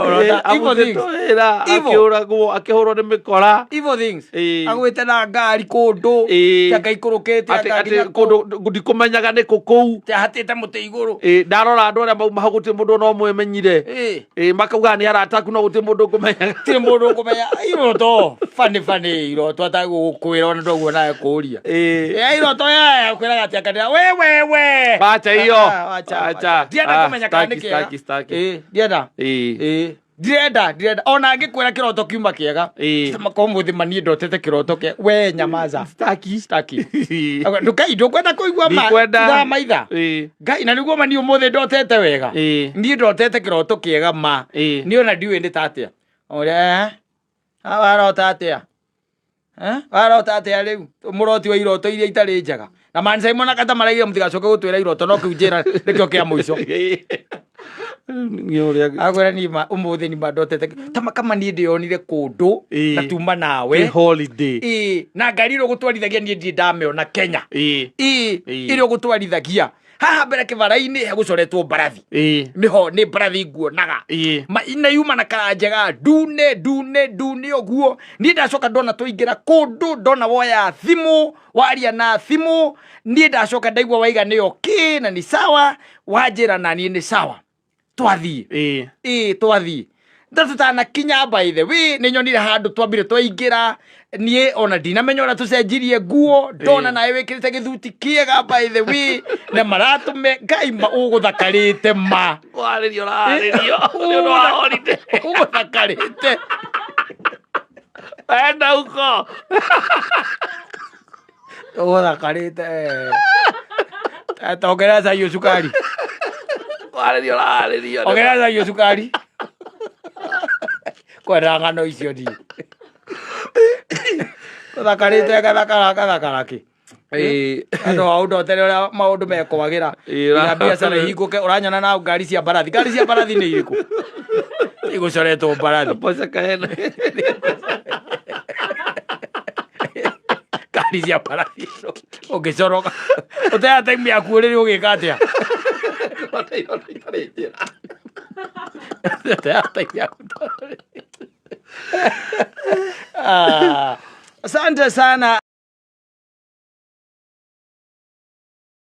Ũrota evil things. Abutetwo wĩra. Evil. Akĩũragwo, akĩhũrwo nĩ mĩkora. Evil things. Agwĩte na ngari kũndũ, anga ikũrũkĩte, atĩ anga atĩ nginya kũ kũndũ ndikũmenyaga nĩ kũ kũu. Ahatĩte mũtĩ igũrũ. Ndarora andũ arĩa mauma hau gũtirĩ mũndũ ona ũmwe menyire. Makauga nĩ arata aku no gũtirĩ mũndũ ũkũmenyaga. Tirĩ mũndũ ũkũmenya. Iroto bani bani, iroto atagũkwĩra ona ndoguo nawe kũria. Iroto yaya kwĩraga atĩ akanĩra we we we. Wacha hiyo. Ah, wacha, Wacha. wacha. Ndienda Ah, kũmenya kana nĩ staki, kĩega. staki, staki. Ndienda. Ndirenda, ndirenda ona ngĩkwĩra kĩroto kiuma kĩega. Makomuthi mani ndotete kĩroto kĩa we nyamaza. Staki. Staki. Ngai, ndũkwenda kũigua ma Ndikwenda. thaa maitha. Ngai, na nĩguo ma niĩ ũmũthĩ ndotete wega. Niĩ ndotete kĩroto kĩega ma. Niĩ ona ndiũĩ nĩ ta atĩa. Ũrĩa warota atĩa? Eh? Warota atĩa rĩu? Mũroti wa iroto iria itarĩ njega. Na Man Simon akata maraigire mũtigacoke gũtwĩra iroto no kĩu njĩra nĩkĩo kĩa mũico. Nĩ ũrĩa Akwĩra niĩ ma ũmũthĩ nĩ ma ndotete ta kama niĩ ndĩyonire kũndũ na tuma nawe. Nĩ holiday. Ĩĩ, na ngari ĩrĩa ũgũtwarithagia niĩ ndirĩ ndamĩona Kenya. Ĩĩ, ĩrĩa ũgũtwarithagia haha mbere kĩbara-inĩ hegũcoretwo mbarathi. Nĩho nĩ mbarathi nguonaga. Ma na yuma na kara njega ndune ndune ndune ũguo. Niĩ ndacoka ndona twaingĩra kũndũ, ndona woya thimũ, waria na thimũ, niĩ ndacoka ndaigua waiga nĩ okay na nĩ sawa, wanjĩra na niĩ nĩ sawa. Twathiĩ. Ĩĩ twathiĩ. Ta tũtanakinya by the way, nĩ nyonire handũ twambire twaingĩra, niĩ ona ndinamenya ũrĩa tũcenjirie nguo, ndona nawe wĩkĩrĩte gĩthuti kĩega by the way, na maratũme, Ngai ma ũgũthakarĩte ma. Kwarĩrio ũrarĩrio nĩ ũndũ wa holiday. Ũgũthakarĩte. Enda huko. Ũgũthakarĩte. Ongerera cai o cukari. Kwarĩrio ũrarĩrio. Ongerera cai o cukari. Kwenda ng'ano icio niĩ. Ũthakarĩte gathakara gathakara kĩ? Andũ a ũndotere ũrĩa maũndũ mekwagĩra. Nginya biacara ihingũke, ũranyona na ngari cia mbarathi. Ngari cia mbarathi nĩ irĩkũ? Igũcoretwo mbarathi. Mboco kahena. Ngari cia mbarathi ũngĩcoroka. Ũteaga time yaku ũrĩrĩ ũgĩka atĩa? Ũteaga time yaku. Ah, asante sana.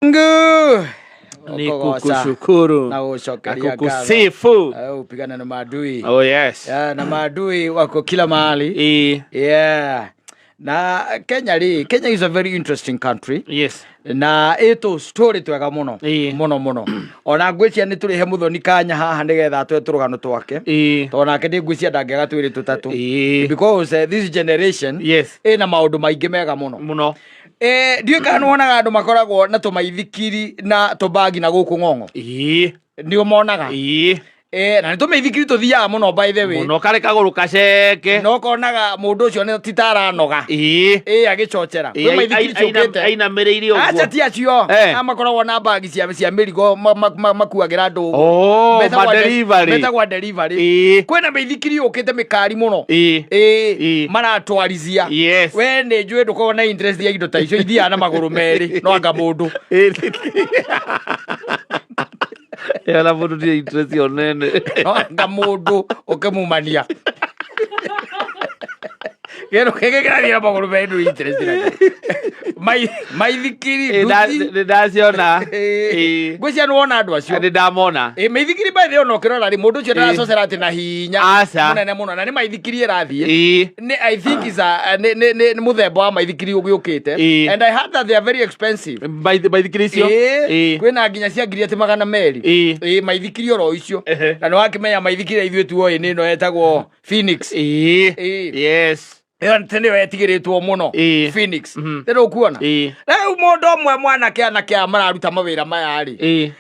Mungu Ni Kukugoca kukushukuru na gucokeria ngatho. Kukusifu. Upigana na maadui. Oh yes. Yeah, na maadui wako kila mahali. Yeah. Na Kenya ri, Kenya is a very interesting country. Yes. Na ĩtũ story twega mũno. Mũno mũno. Ona ngwĩciria nĩ tũrĩhe Muthoni kanya haha nĩgetha atwe tũrũgano twake. Tondũ nake ndĩ ngwĩciria ndangĩaga twĩrĩ tũtatũ. Because this generation ĩna maũndũ maingĩ mega mũno. Mũno. Ndiũĩ kana nĩwonaga andũ makoragwo na tũmaithikiri na tũmbagi na gũkũ ng'ong'o. Nĩ ũmonaga? Na nĩ tũmĩithikiri tũthiaga mũno by the way. Mũno karĩ kagũrũ kaceke. Na ũkonaga mũndũ ũcio nĩ ti ta aranoga. Agĩcocera. Kwĩ maithikiri ciũkĩte. Ainamĩrĩire ũguo. Aca ti acio. Aya makoragwo na mbagi cia mĩrigo makuagĩra andũ. Oh, ma delivery. Metagwo delivery. Kwĩna mĩithikiri yũkĩte mĩkari mũno. Maratwarithia. We nĩ njũĩ ndũkoragwo na interest ya indo ta icio, ithiaga na magũrũ merĩ, no anga mũndũ. Ĩyo na mũndũ ndirĩ interest ĩyo nene. No anga mũndũ ũkĩmumania. Kĩndũ kĩngĩ kĩrathiĩ na magũrũ merĩ ndũrĩ interest nakĩo. Maithikiri, nduthi. Nĩ ndaciona. Ngwĩciria nĩ wona andũ acio. Nĩ ndamona. Mĩithikiri by the way ona ũkĩrora rĩ, mũndũ ũcio ndaracocera atĩ na hinya Aca. mũnene mũno, na nĩ maithikiri ĩrathiĩ. Nĩ, I think is a, nĩ, nĩ, nĩ, nĩ mũthemba wa maithikiri ũgĩũkĩte. And I heard that they are very expensive. Maithikiri icio? Kwĩna nginya cia ngiri atĩ 200. Maithikiri oro icio. Na nĩ wakĩmenya maithikiri ithuĩ tuoĩ nĩ ĩno ĩtagwo Phoenix. Yes. Ĩyo atĩ nĩyo yetigĩrĩtwo mũno. Phoenix. Nĩ ũkuona? Rĩu mũndũ ũmwe mwanake anake aya mararuta mawĩra maya rĩ.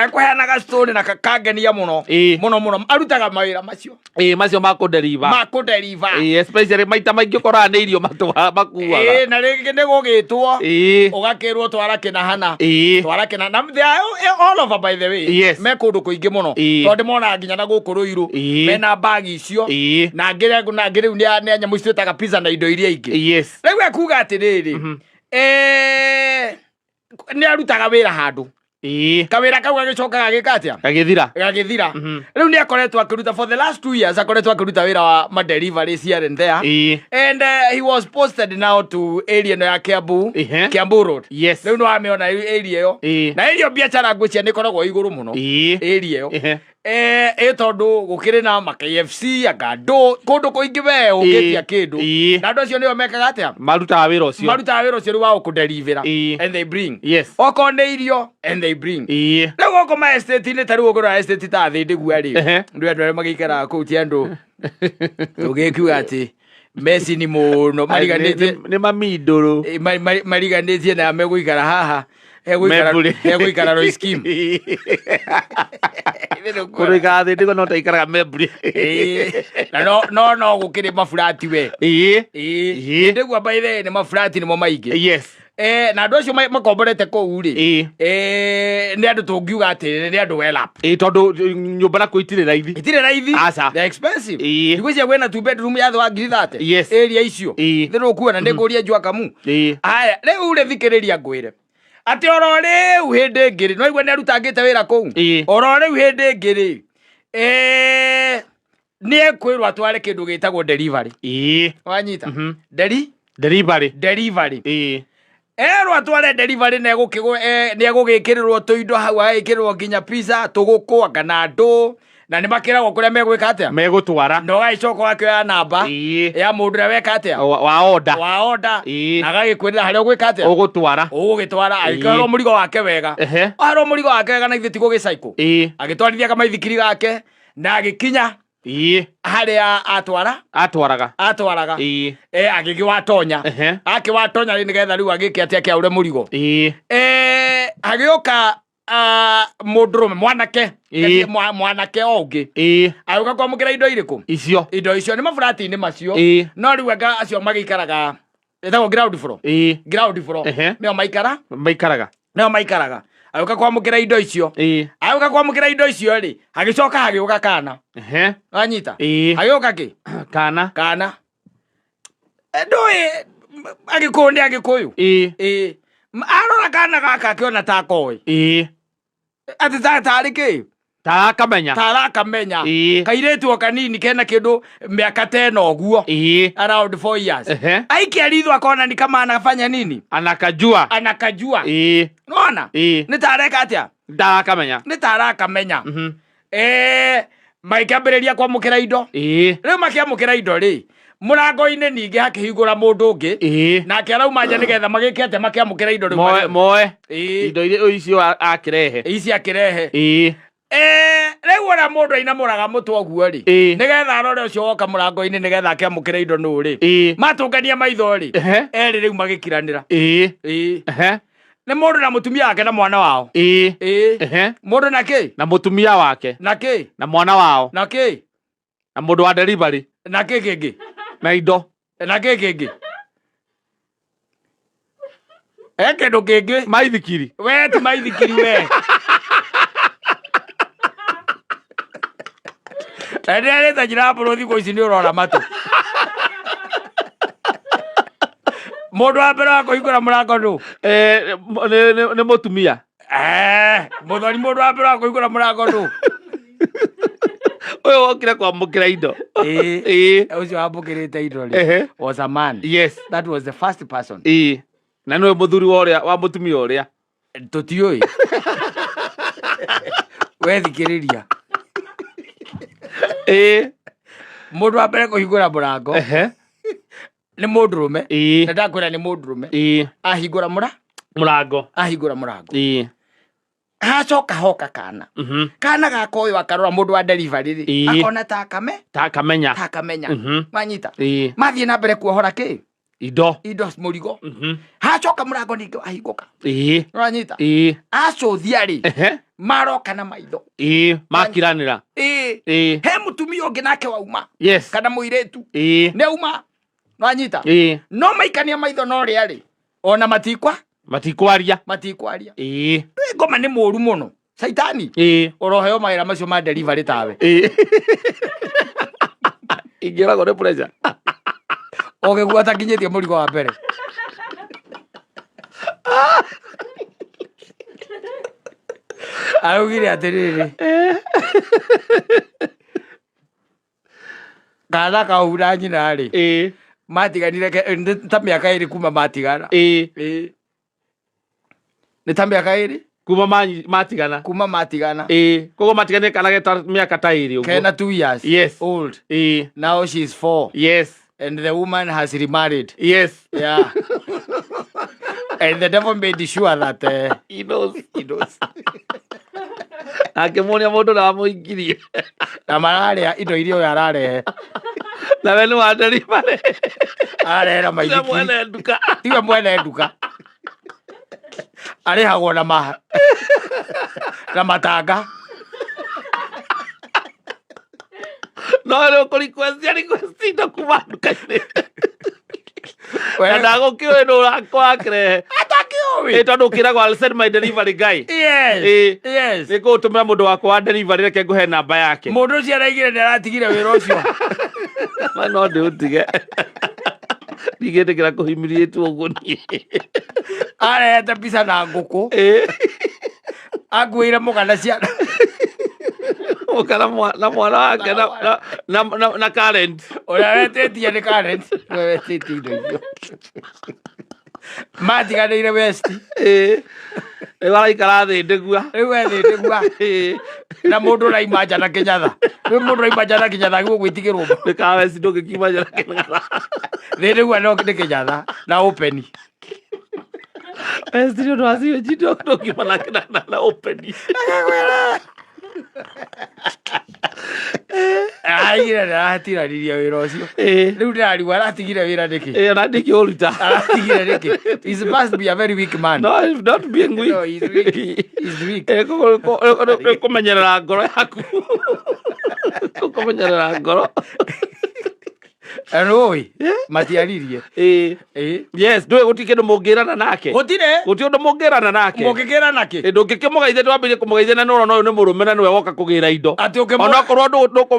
Ekũheanaga story na kangenia mũno. Mũno mũno. Arutaga mawĩra macio. Macio ma kũdeliver. Ma kũdeliver. Especially maita maingĩ ũkoraga nĩ irio makuaga. Na rĩngĩ nĩ gũgĩtwo. Ũgakĩrwo twara kĩna hana. Twara kĩna. Na they are all over by the way. Me kũndũ kũingĩ mũno. Tondũ ndĩmonaga nginya na gũkũ Rũirũ. Mena bagi icio. Na ngĩ na ngĩ rĩu nĩ nyamũ icio twĩtaga pizza na indo iria ingĩ. Rĩu ekuga atĩrĩrĩ, nĩ arutaga wĩra handũ. Kawĩra kau gagĩcoka gagĩka atĩa? Gagĩthira. Gagĩthira. Rĩu nĩ akoretwo akĩruta for the last 2 years, akoretwo akĩruta wĩra wa ma deliveries here and there. And he was posted now to area ĩno ya Kiambu. Kiambu Road. Rĩu nĩ wamĩona area ĩyo. Na area biacara ngwĩciria nĩ ĩkoragwo igũrũ mũno. Area ĩyo. Ĩ tondũ gũkĩrĩ na ma KFC anga ndũ kũndũ kũingĩ we ũngĩtia kĩndũ. Na andũ acio nĩo mekaga atĩa? Marutaga wĩra ũcio. Marutaga wĩra ũcio rĩu wa gũkũderivĩra. And they bring. Okorwo nĩ irio, and they bring. Rĩu gũkũ ma estate-inĩ, ta rĩu ũngĩrora estate ta Thĩndĩgua rĩ, rĩu andũ arĩa magĩikaraga kũu ti andũ tũgĩkiuga atĩ mecini mũno mariganĩtie. Nĩ mamindũrũ. Mariganĩtie na megũikara haha hegũikara Membũrĩ. hegũikara Roy Scheme. Kũndũ ikaraga Thĩndĩgua no ta ikaraga membũrĩ. Na no gũkĩrĩ maburati we. Thĩndĩgua by the way nĩ maburati nĩmo maingĩ. Na andũ acio makomborete kũu rĩ, nĩ andũ tũngiuga atĩ nĩ andũ well up. Ĩĩ, tondũ nyũmba nakuo itirĩ raithi. Itirĩ raithi. Aca. They're expensive. Thikũ ici kwĩna two bedroom ya thĩ wa ngiri 30. Area icio. Thĩ rũkuona nĩ ngũria njua kamu. Haya, rĩu rĩ, thikĩrĩria ngwĩre atĩ oro rĩu hĩndĩ ĩngĩ rĩ, no igua nĩ arutangĩte wĩra kũu. Oro rĩu hĩndĩ ĩngĩ rĩ, nĩ ekwĩrwo atware kĩndũ gĩtagwo delivery. Wanyita? Delivery. Delivery. Erwo atware delivery na nĩ egũgĩkĩrĩrwo tũindo hau, agĩkĩrĩrwo nginya pizza, tũgũkũ anga na ndũ, na nĩ makĩragwo kũrĩa megwĩka atĩa. Megũtwara. Na ũgagĩcoka ũgakĩoya namba ya mũndũ ũrĩa weka atĩa. Wa order. Wa order. Na agagĩkwĩrĩra harĩa ũgwĩka atĩa. Ũgũtwara. Ũgũgĩtwara. Agĩkĩoherwo mũrigo wake wega. Oherwo mũrigo wake wega na ithuĩ ti gũgĩcaikũ. Agĩtwarithia kamaithikiri gake na agĩkinya harĩa atwara. Atwaraga. Atwaraga. Agĩgĩwatonya. Akĩwatonya rĩ, nĩgetha rĩu agĩke atĩ akĩaũre mũrigo. Agĩũka mũndũrũme mwanake. Mwanake o ũngĩ agĩũka kwamũkĩra indo irĩkũ? Icio. Indo icio nĩ maburati-inĩ macio. No rĩu anga acio magĩikaraga ĩtagwo ground floor. Ground floor. Nĩo maikara. Maikaraga. Nĩo maikaraga. Agĩũka kwamũkĩra indo icio. Agĩũka kwamũkĩra indo icio rĩ, hagĩcoka hagĩũka kana. Wanyita? Hagĩũka kĩ? Kana. Kana. Ndũĩ Agĩkũyũ nĩ Agĩkũyũ. Ĩĩ. Arora kana gaka akĩona ta koĩ. Atĩ ta tarĩ kĩ? Tarakamenya. Tarakamenya. Kairĩtu o kanini kena kĩndũ mĩaka ta ĩno ũguo. Around 4 years. Aikia ritho akona ni kama anafanya nini? Anakajua. Anakajua. Nona? Nĩ ta areka atĩa? Ndarakamenya. Nĩ ta arakamenya. Magĩkĩambĩrĩria kwamũkĩra indo. Rĩu makĩamũkĩra indo rĩ, mũrango-inĩ ningĩ hakĩhingũra mũndũ ũngĩ. Nake arauma nja nĩgetha magĩke atĩa, makĩamũkĩra indo rĩu. Moe moe. Indo iria icio akĩrehe. Ici akĩrehe. Rĩu ũrĩa mũndũ ainamũraga mũtwe ũguo rĩ, nĩgetha arore ũcio woka mũrango-inĩ nĩgetha akĩamũkĩra indo nũ rĩ, matũngania maitho rĩ, erĩ rĩu magĩkiranĩra. Nĩ mũndũ na mũtumia wake na mwana wao. Mũndũ na kĩ? Na mũtumia wake. Na kĩ? Na mwana wao. Na kĩ? Na mũndũ wa delivery. Na kĩ kĩngĩ? Na indo. Na kĩ kĩngĩ? Kĩndũ kĩngĩ. Maithikiri. We ti maithikiri we. Na ndĩrarĩte njĩra ya mbũrũ thikũ ici nĩ ũrora matũ. Mũndũ wa mbere wa kũhingũra mũrango nũ? Nĩ mũtumia. Mũthoni, mũndũ wa mbere wa kũhingũra mũrango nũ? Ũyũ wokire kwamũkĩra indo. Ũcio wamũkĩrĩte indo rĩ, was a man. That was the first person. Na nĩwe mũthuri wa ũrĩa wa mũtumia ũrĩa. Tũtiũĩ. We thikĩrĩria. Mũndũ wa mbere kũhingũra mũrango nĩ mũndũrũme. Na ndakwĩra nĩ mũndũrũme. Ahingũra mũrango. Ahingũra mũrango. Hacoka hoka kana. Kana gaka ũyũ akarora mũndũ wa delivery rĩ, akona ta akame. Ta akamenya. Ta akamenya. Wanyita? Mathiĩ na mbere kuohora kĩ? Indo. Indo mũrigo. Hacoka mũrango ningĩ wahingũka. Wanyita? Acũthia rĩ, maroka na maitho. Makiranĩra. He mũtumia ũngĩ nake wauma. Kana mũirĩtu. Nĩ auma. Wanyita? No maikania maitho no rĩa rĩ, ona matikwa. Matikwaria. Matikwaria. Ndũĩ ngoma nĩ mũru mũno. Caitani. Ũroheo mawĩra macio ma delivery tawe. Ingĩragwo nĩ pressure. Ũgĩgua atakinyĩtie mũrigo wa mbere. Araugire atĩrĩrĩ, kana kau na nyina rĩ, matiganire nĩ ta mĩaka ĩrĩ kuma matigana. Nĩ ta mĩaka ĩrĩ. Kuma matigana. Kuma matigana. Ĩĩ, koguo matiganire kana geta mĩaka ta ĩrĩ ũguo. Kena 2 years old. Now she's 4. And the woman has remarried. Yeah, and the devil made sure that He knows. He knows. Akĩmuonia mũndũ ũrĩa wamũingĩrie. Na mararĩa indo iria ũyũ ararehe. Na we nĩ wa delivery. Ararehera Tiwe maithikiri. Mwene nduka. Tiwe mwene nduka, arĩhagwo na matanga. No rĩu kũ request request indo kuma nduka-inĩ. Na ndagũkĩũĩ nũ ũrakĩrehe. Atakĩũĩ. Ĩ, tondũ ũkĩragwo, "I'll send my delivery guy." Yes. Yes. Nĩ ngũgũtũmĩra mũndũ wakwa wa delivery, reke ngũhe namba yake. Mũndũ ũcio araigire nĩ aratigire wĩra ũcio. Ma no ndĩũtige, ndigĩtĩkĩra kũhimiriĩtwo ũguo niĩ. Arehete mbica na ngũkũ. Akuĩire mũgana ciana. Mũka na mwana wake na current. Ũrĩa wetĩtie nĩ current, ũrĩa wetĩtie indo icio matiganĩire west. Ĩ, rĩu araikara thĩ ndĩgua. Rĩu ethĩndĩgua na mũndũ ũraima nja na kĩnyatha, rĩu mũndũ ũraima nja na kĩnyatha agĩrĩirwo gwĩtigĩrwo. Nĩ ka west ndũngĩkiuma nja na kĩnyatha. Thĩndĩgua no nĩ kĩnyatha na open. West nĩ ũndũ wa sewage ndũngiuma na open. Araigire nĩ aratiranirie wĩra ũcio. Rĩu ndĩrarigwo aratigire wĩra nĩkĩ. Ĩ, ona ndingĩũruta. Aratigire nĩkĩ? He must be a very weak man. No, not being weak. No, he's weak. He's weak. Ĩ, nĩ kũmenyerera ngoro yaku, kũmenyerera ngoro. Na nĩũĩ matiaririe. Ĩ. Ĩ. Yes, ndũĩ gũtirĩ kĩndũ mũngĩrana nake. Gũtirĩ. Gũtirĩ ũndũ mũngĩrana nake. Mũngĩkĩra nakĩ? Ĩ, ndũngĩkĩmũgeithia, twambĩrĩrie kũmũgeithia na nĩũrona ũyũ nĩ mũrũme na nĩwe woka kũgĩra indo. Atĩ ũkĩmũ- Onokorwo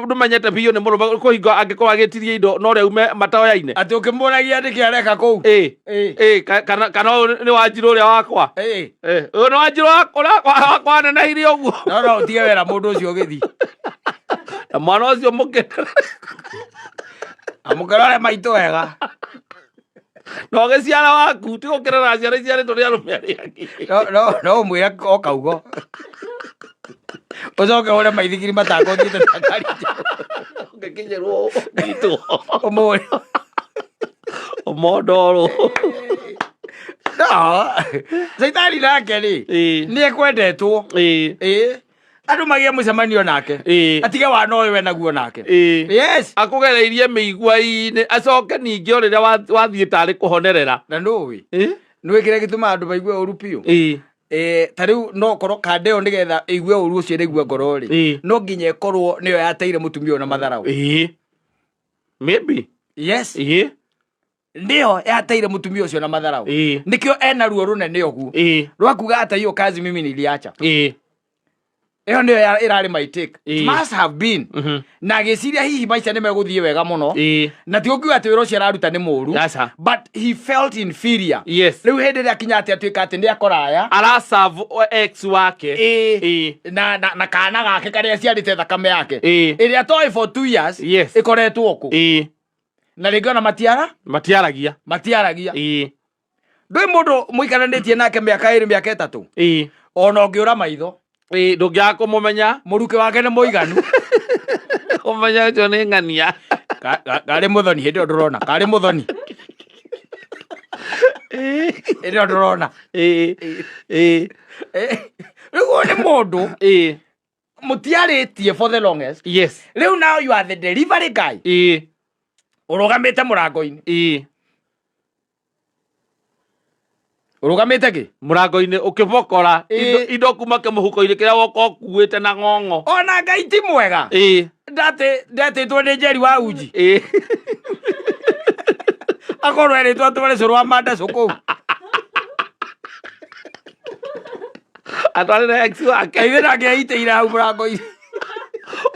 ndũmenyete biũ nĩ mũrũme, kũhingo angĩkorwo agĩtirie indo no ũrĩa ume mataoyaine. Atĩ ũkĩmũragia nĩkĩ areka kũu. Ĩ. Ĩ. Ĩ, kana ũyũ nĩ Wanjirũ ũrĩa wakwa. Ĩ. Ĩ, ũyũ nĩ Wanjirũ ũrĩa wakwa wanenehirie ũguo. No no ũtige wĩra mũndũ ũcio ũgĩthiĩ. Na mwana ũcio mũkĩ Amũkĩrore maitũ wega. Na ũgĩciara waku ti gũkĩrera ciana iciarĩtwo nĩ arũme arĩa angĩ. No no no ũmwĩre o kaugo ũcoke ũre maithikiri matanga ũthiĩte na ngari njerũ. Ũngĩkinyĩrwo ũnyitwo. Ũmũre. Ũmondorwo. No caitani nake rĩ, nĩ ekwendetwo. Ĩ, andũ magĩe mũcemanio nake. Atige wana ũyũ we naguo nake. Yes. Akũgereirie mĩigua-inĩ, acoke ningĩ o rĩrĩa wathiĩ tarĩ kũhonerera. Na nũĩ nũĩ kĩrĩa gĩtũmaga andũ maigue ũru biũ? Ta rĩu no korwo kanda ĩyo nĩgetha ĩigue ũru ũcio ĩraigua ngoro rĩ, no nginya ĩkorwo nĩyo yateire mũtumia ũyũ na matharaũ. Ĩ, maybe. Yes. Nĩyo yateire mũtumia ũcio na matharaũ. Nĩkĩo ena ruo rũnene ũguo rwa kuga ata hiyo kazi mimi niliacha, ĩyo nĩyo ĩrarĩ my take. It must have been. Na agĩciria hihi maica nĩ megũthiĩ wega mũno. Na ti ũkiuga atĩ wĩra ũcio araruta nĩ mũru, Aca. but he felt inferior. Rĩu hĩndĩ ĩrĩa akinya atĩ atuĩka atĩ nĩ akoraya Araserve ex wake. Na kana gake karĩa aciarĩte thakame yake ĩrĩa toĩ for 2 years ĩkoretwo kũ. Na rĩngĩ ona matiara Matiaragia. Matiaragia. Ndũĩ mũndũ mũikaranĩtie nake mĩaka 2, mĩaka 3, ona ũngĩũra maitho, Ĩ, ndũngĩaga kũmũmenya. Mũrukĩ wake nĩ mũiganu. Ũmenya ũcio nĩ ng'ania. Karĩ mũthoni hĩndĩ ĩyo ndũrona, karĩ mũthoni hĩndĩ ĩyo ndũrona. Ĩ ĩ Rĩu ũyũ nĩ mũndũ mũtiarĩtie for the longest. Rĩu now you are the delivery guy ũrũgamĩte mũrango-inĩ. Ũrũgamĩte kĩ? Mũrango-inĩ ũkĩbokora indo kuma kĩmũhuko-inĩ kĩrĩa woka ũkuĩte na ng'ong'o. Ona Ngai ti mwega. Ndatĩtwo nĩ Njeri wa uji. Akorwo erĩtwo atware cũrũ wa mandacũ kũu. Atwarĩre ex wake. Ithe nake aitĩire hau mũrango-inĩ.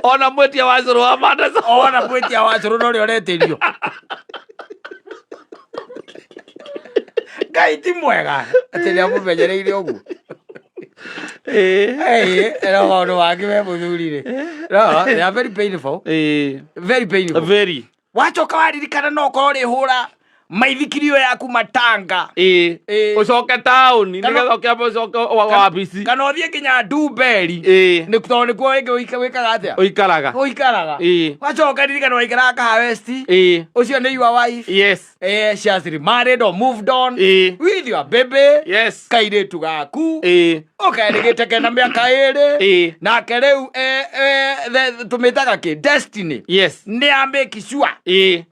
Ona mwĩtia wa cũrũ wa mandaco. Ona mwĩtia wa cũrũ norĩo ũretĩrio. Ngai ti mwega atĩ nĩ amũmenyereire ũguo. No maũndũ mangĩ we mũthuri rĩ, no they are very painful. Very painful. Very. Wacoka waririkana no ũkorwo ũrĩhũra. Maithikiri ĩyo yaku matanga. Ĩĩ. Ĩĩ. Ũcoke taũni Kana- nĩgetha ũkĩamba ũcoke wabici. Kana ũthiĩ nginya Ndumberi. Ĩĩ. Nĩ tondũ nĩkuo ĩngĩ wĩkaga atĩa? Ũikaraga. Ũikaraga. Ĩĩ. Wacoka ririkana waikaraga Kahawa West. Ĩĩ. Ũcio nĩ your wife. Yes. She has remarried or moved on. Ĩĩ. With your baby. Yes. Kairĩtu gaku. Ĩĩ. Ũkerĩgĩte kena mĩaka 2. Ĩĩ. Nake rĩu tũmĩtaga kĩ? Destiny. Yes. Nĩ ya make sure. Ĩĩ.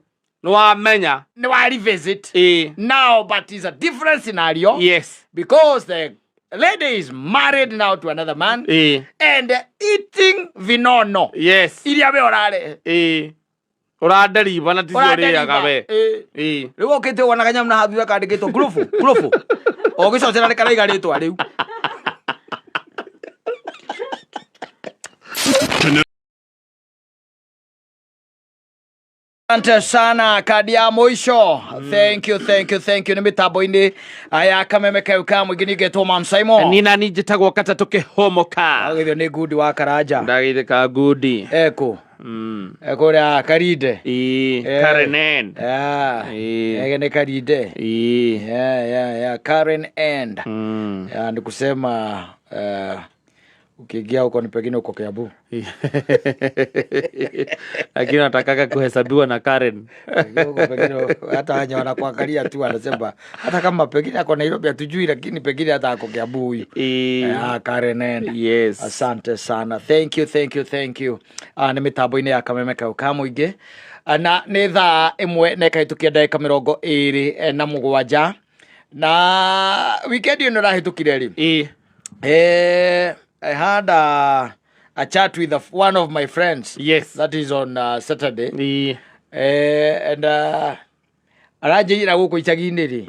Nĩ wamenya. Nĩ wa revisit. Ĩĩ. Now, but it's a different scenario. Yes. Because the lady is married now to another man. Ĩĩ. And eating vinono. Yes. Iria we ũrarehe. Ĩĩ. Ũranderiba na ticio ũrĩaga we. Ĩĩ. Ĩĩ. Rĩu okĩte wona kanyamũ na hathura kandĩkĩtwo ngurubu ngurubu ũgĩcocera nĩ karaiga rĩtwa rĩu. Asante sana kadi ya mũico. Thank you, thank you, thank you. Nĩ mĩtambo-inĩ ya kameme kau ka mũingĩ ningĩtwo Mam Simon. Nina ni njĩtagwo katatũ kĩhomoka. Agĩthio nĩ ngundi wa Karanja. Ndagĩthĩka ngundi. Ekũ kũrĩa Karinde. Ĩĩ. Eh. Karenen. Ah, Ĩĩ. nĩ Karinde. Ĩĩ. Yeah. Karen End. Yeah, ni kusema ukiingia huko ni pengine uko Kiambu. Lakini natakaga kuhesabiwa na Karen. Pengine huko pengine hata wenye wanakuangalia tu wanasema hata kama pengine ako Nairobi hatujui, lakini pengine hata ako Kiambu huyu. Ĩĩ. Ah, Karen End. Yes. Asante sana. Thank you, thank you, thank you. Nĩ mĩtambo-inĩ ya kameme kau ka mũingĩ. Na nĩ thaa 1 na ĩkahĩtũkia ndagĩka 27. Na weekend ĩno ĩrahĩtũkire rĩ. Ĩĩ. I had a chat with one of my friends. Yes. That is on Saturday. Ĩĩ. And aranjĩira gũkũ icagi-inĩ rĩ,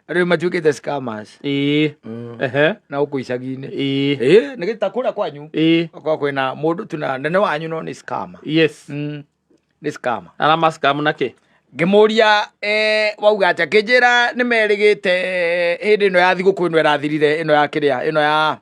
andũ nĩ matuĩkĩte scammers. Ĩĩ. Ehe. Na gũkũ icagi-inĩ. Ĩĩ. Ĩĩ, nĩ gĩta kũrĩa kwanyu. Ĩĩ. Okorwo kwĩna mũndũ tu na nene wanyu no nĩ scammer. Yes. Nĩ scammer. Arama scam na kĩ? Ngĩmũria wauga atĩa, akĩnjĩra nĩ merĩgĩte hĩndĩ ĩno ya thigũkũ ĩno ĩrathirire, ĩno ya kĩrĩa, ĩno ya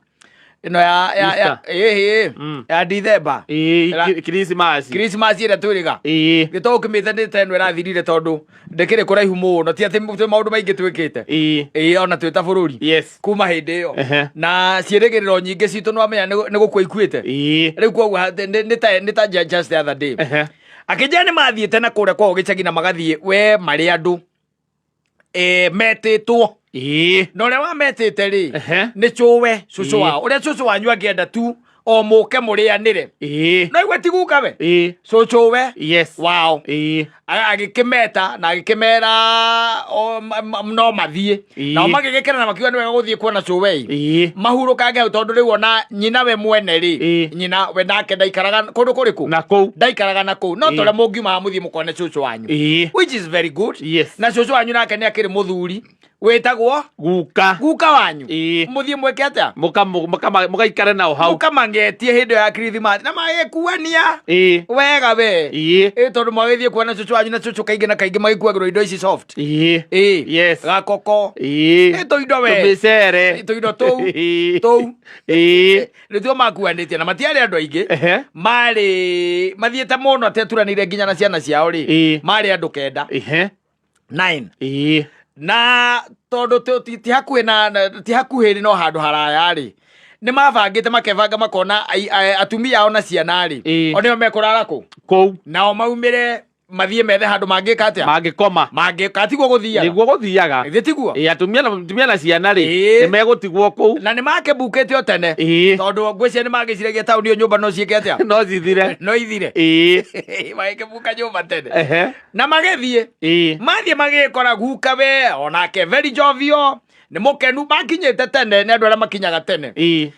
ĩno ya ya ya Easter. ĩĩ ya Dithemba. Ĩĩ, Ĩra- Christmas. Christmas ĩrĩa twĩrĩga. Ĩĩ. Gĩto ũkĩmĩte nĩ ta ĩno ĩrathirire tondũ ndĩkĩrĩ kũraihu mũno, ti atĩ twĩ maũndũ maingĩ twĩkĩte. Ĩĩ. Ĩĩ, ona twĩ ta bũrũri. Yes. Kuma hĩndĩ ĩyo. Ehe. Na ciĩrĩgĩrĩro nyingĩ citũ nĩwamenya nĩ gũkua ikuĩte. Ĩĩ. Rĩu koguo nĩ ta just the other day. Ehe. Akĩnjĩra nĩ mathiĩte na kũrĩa kwao gĩcagi na magathiĩ we marĩ andũ metĩtwo. Ĩĩ. Na ũrĩa wametĩte rĩ, Ehe. nĩ cũwe cũcũ Ĩĩ. wao. Ũrĩa cũcũ wanyu angĩenda tu o mũke mũrĩanĩre. Ĩĩ. No igwe ti guka we. Ĩĩ. Cũcũwe Yes. wao. Ĩĩ. Agĩkĩmeta na agĩkĩmera no mathiĩ. Ĩĩ. Nao magĩgĩkena na makiuga nĩ wega gũthiĩ kuona cũwe. Ĩĩ. Mahurũkange hau tondũ rĩu ona nyina we mwene rĩ, Ĩĩ. nyina we nake ndaikaraga kũndũ kũrĩkũ? Na kũu. Ndaikaraga na kũu. No Ĩĩ. ta ũrĩa mũngiuma mũthiĩ mũkone cũcũ wanyu. Ĩĩ. Which is very good. Yes. Na cũcũ wanyu nake nĩ akĩrĩ mũthuri wĩtagwo Guka. guka wanyu. Ĩĩ. Mũthiĩ mwĩke atĩa? Mũgaikare nao hau. Mũkamangetie hĩndĩ ĩyo ya Christmas na magĩkuania Ĩĩ. wega we. Ĩĩ. Ĩĩ, tondũ magĩthiĩ kuona cũcũ wanyu na cũcũ kaingĩ na kaingĩ magĩkuagĩrwo indo ici soft. Ĩĩ. Ĩĩ. Yes. Gakoko. Ĩĩ. Ĩ tũindo we. Tũmĩcere. Ĩ, tũindo tũu. Ĩĩ. Tũu. Ĩĩ. Nĩtuo makuanĩtie na matiarĩ andũ aingĩ. Ehe. Marĩ mathiĩte mũno atĩ aturanĩire nginya na ciana ciao rĩ. Ĩĩ. Marĩ andũ 9. Ehe. 9. Ĩĩ. Na tondũ ti hakuhĩ na ti hakuhĩ no handũ haraya rĩ, nĩ mabangĩte makebanga makona atumia ao na ciana rĩ, Ĩĩ. o nĩo mekũrara kũ? Kũu. Nao maumĩre mathiĩ methe handũ mangĩka atĩa? Mangĩkoma. Mangĩka, tiguo gũthiaga? Nĩguo gũthiaga. Githĩ tiguo? Ĩĩ, atumia na ciana rĩ, Ĩĩ. nĩ megũtigwo kũu. Na nĩ makĩmbukĩte o tene. Ĩĩ. Tondũ ngwĩciria nĩ magĩciragia taũni ĩyo nyũmba no ciĩke atĩa? No cithire. No ithire. Ĩĩ. Magĩkĩmbuka nyũmba tene. Ehe. Na magĩthiĩ. Ĩĩ. Mathiĩ magĩkora guka we onake very jovial, nĩ mũkenu, makinyĩte tene, nĩ andũ arĩa makinyaga tene. Ĩĩ.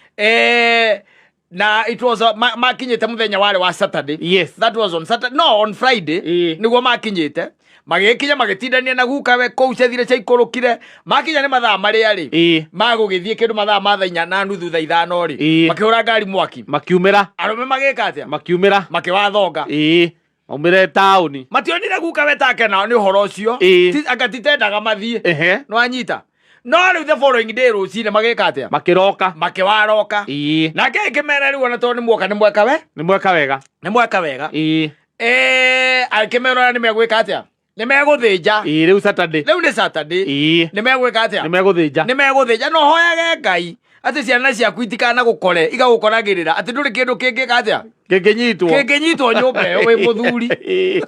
Na it was makinyĩte mũthenya warĩ wa Saturday. Yes. That was on Saturday. No, on Friday. Ĩĩ. Nĩguo makinyĩte. Magĩkinya magĩtindania na guka we kũu ciathire ciaikũrũkire. Makinya nĩ mathaa marĩa rĩ. Ĩĩ. Magũgĩthiĩ kĩndũ mathaa ma thaa inya na nuthu thaa ithano rĩ. Ĩĩ. Makĩhũra ngari mwaki. Makiumĩra. Arũme magĩka atĩa? Makiumĩra. Makĩwathonga. Ĩĩ. Maumĩre taũni. Mationire guka we take nao nĩ ũhoro ũcio. Ĩĩ. Anga titendaga mathiĩ. Ehe. Nĩwanyita? No rĩu the following day rũcinĩ magĩka atĩa? Makĩroka. Makĩwaroka. Ĩĩ. Nake akĩmera rĩu ona tondũ nĩ muoka nĩ mweka we? Nĩ mweka wega. Nĩ mweka wega. Ĩĩ. Akĩmera nĩ megwĩka atĩa? Nĩ megũthĩnja. Ĩĩ, rĩu Saturday. Rĩu nĩ Saturday. Ĩĩ. Nĩ megwĩka atĩa? Nĩ megũthĩnja. Nĩ megũthĩnja. No hoyage Ngai atĩ ciana ciaku itikanagũkore igagũkoragĩrĩra atĩ ndũrĩ kĩndũ kĩngĩka atĩa? Kĩngĩnyitwo. Kĩngĩnyitwo nyũmba ĩyo wĩ mũthuri. Ĩĩ.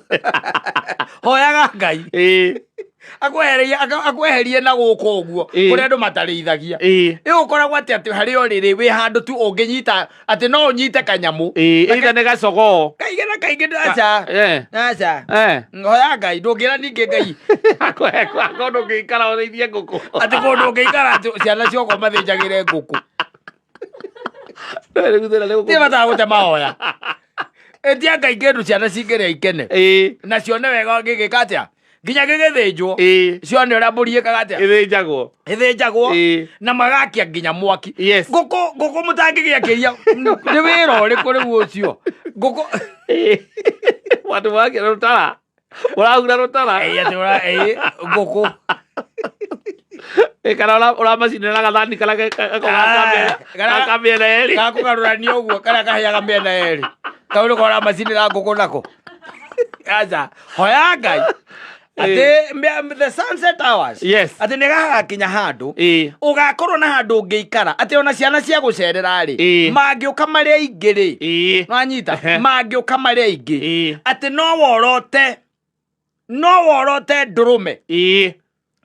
Hoyaga Ngai. Ĩĩ. Akweherie akweherie na gũkũ ũguo Ĩĩ. kũrĩa andũ matarĩithagia. Ĩĩ. Ĩ ũkoragwo atĩ atĩ harĩa ũrĩ rĩ wĩ handũ tu ũngĩnyita atĩ no ũnyite kanyamũ. Ĩĩ, either nĩ gacogoo. Kaingĩ na kaingĩ aca. Eh. Aca. Eh. Hoya Ngai ndũngĩra ningĩ Ngai Kũndũ ũngĩikara ũrĩithie ngũkũ. atĩ kũndũ ũngĩikara atĩ ciana ciokwa mathĩnjagĩre ngũkũ. Rĩu thĩna nĩ Ti gũkũ. bata wa gũte mahoya. Ĩtia Ngai kĩndũ ciana cingĩrĩa ikene. Ĩĩ. Na cione wega gĩgĩka atĩa. Nginya gĩgĩthĩnjwo. Ĩĩ. Cione ũrĩa mbũri ĩkaga atĩa. Ĩthĩnjagwo. Ĩthĩnjagwo. Ĩĩ. Na magakia nginya mwaki. Yes. Ngũkũ ngũkũ mũtangĩgĩakĩria nĩ wĩra ũrĩkũ rĩu ũcio. Ngũkũ Ĩĩ. Watu wake rũtara. Ũrahura rũtara. Ĩĩ, atĩ ĩĩ, ngũkũ. Ĩ, kana ũramacinĩra gathani karĩa Ah, gaka mĩena yerĩ. Gakũgarũrania ũguo karĩa kahĩaga mĩena yerĩ. Kau nĩko ũramacinĩra ngũkũ nako. Aca, hoya Ngai atĩ the sunset hours. Yes. Atĩ nĩ gagakinya handũ Ĩĩ. ũgakorwo na handũ ũngĩikara atĩ ona ciana cia gũcerera rĩ Ĩĩ. mangĩũka marĩ aingĩ rĩ Ĩĩ. nwanyita Ehe. mangĩũka marĩ aingĩ Ĩĩ. atĩ no worote no worote ndũrũme Ĩĩ.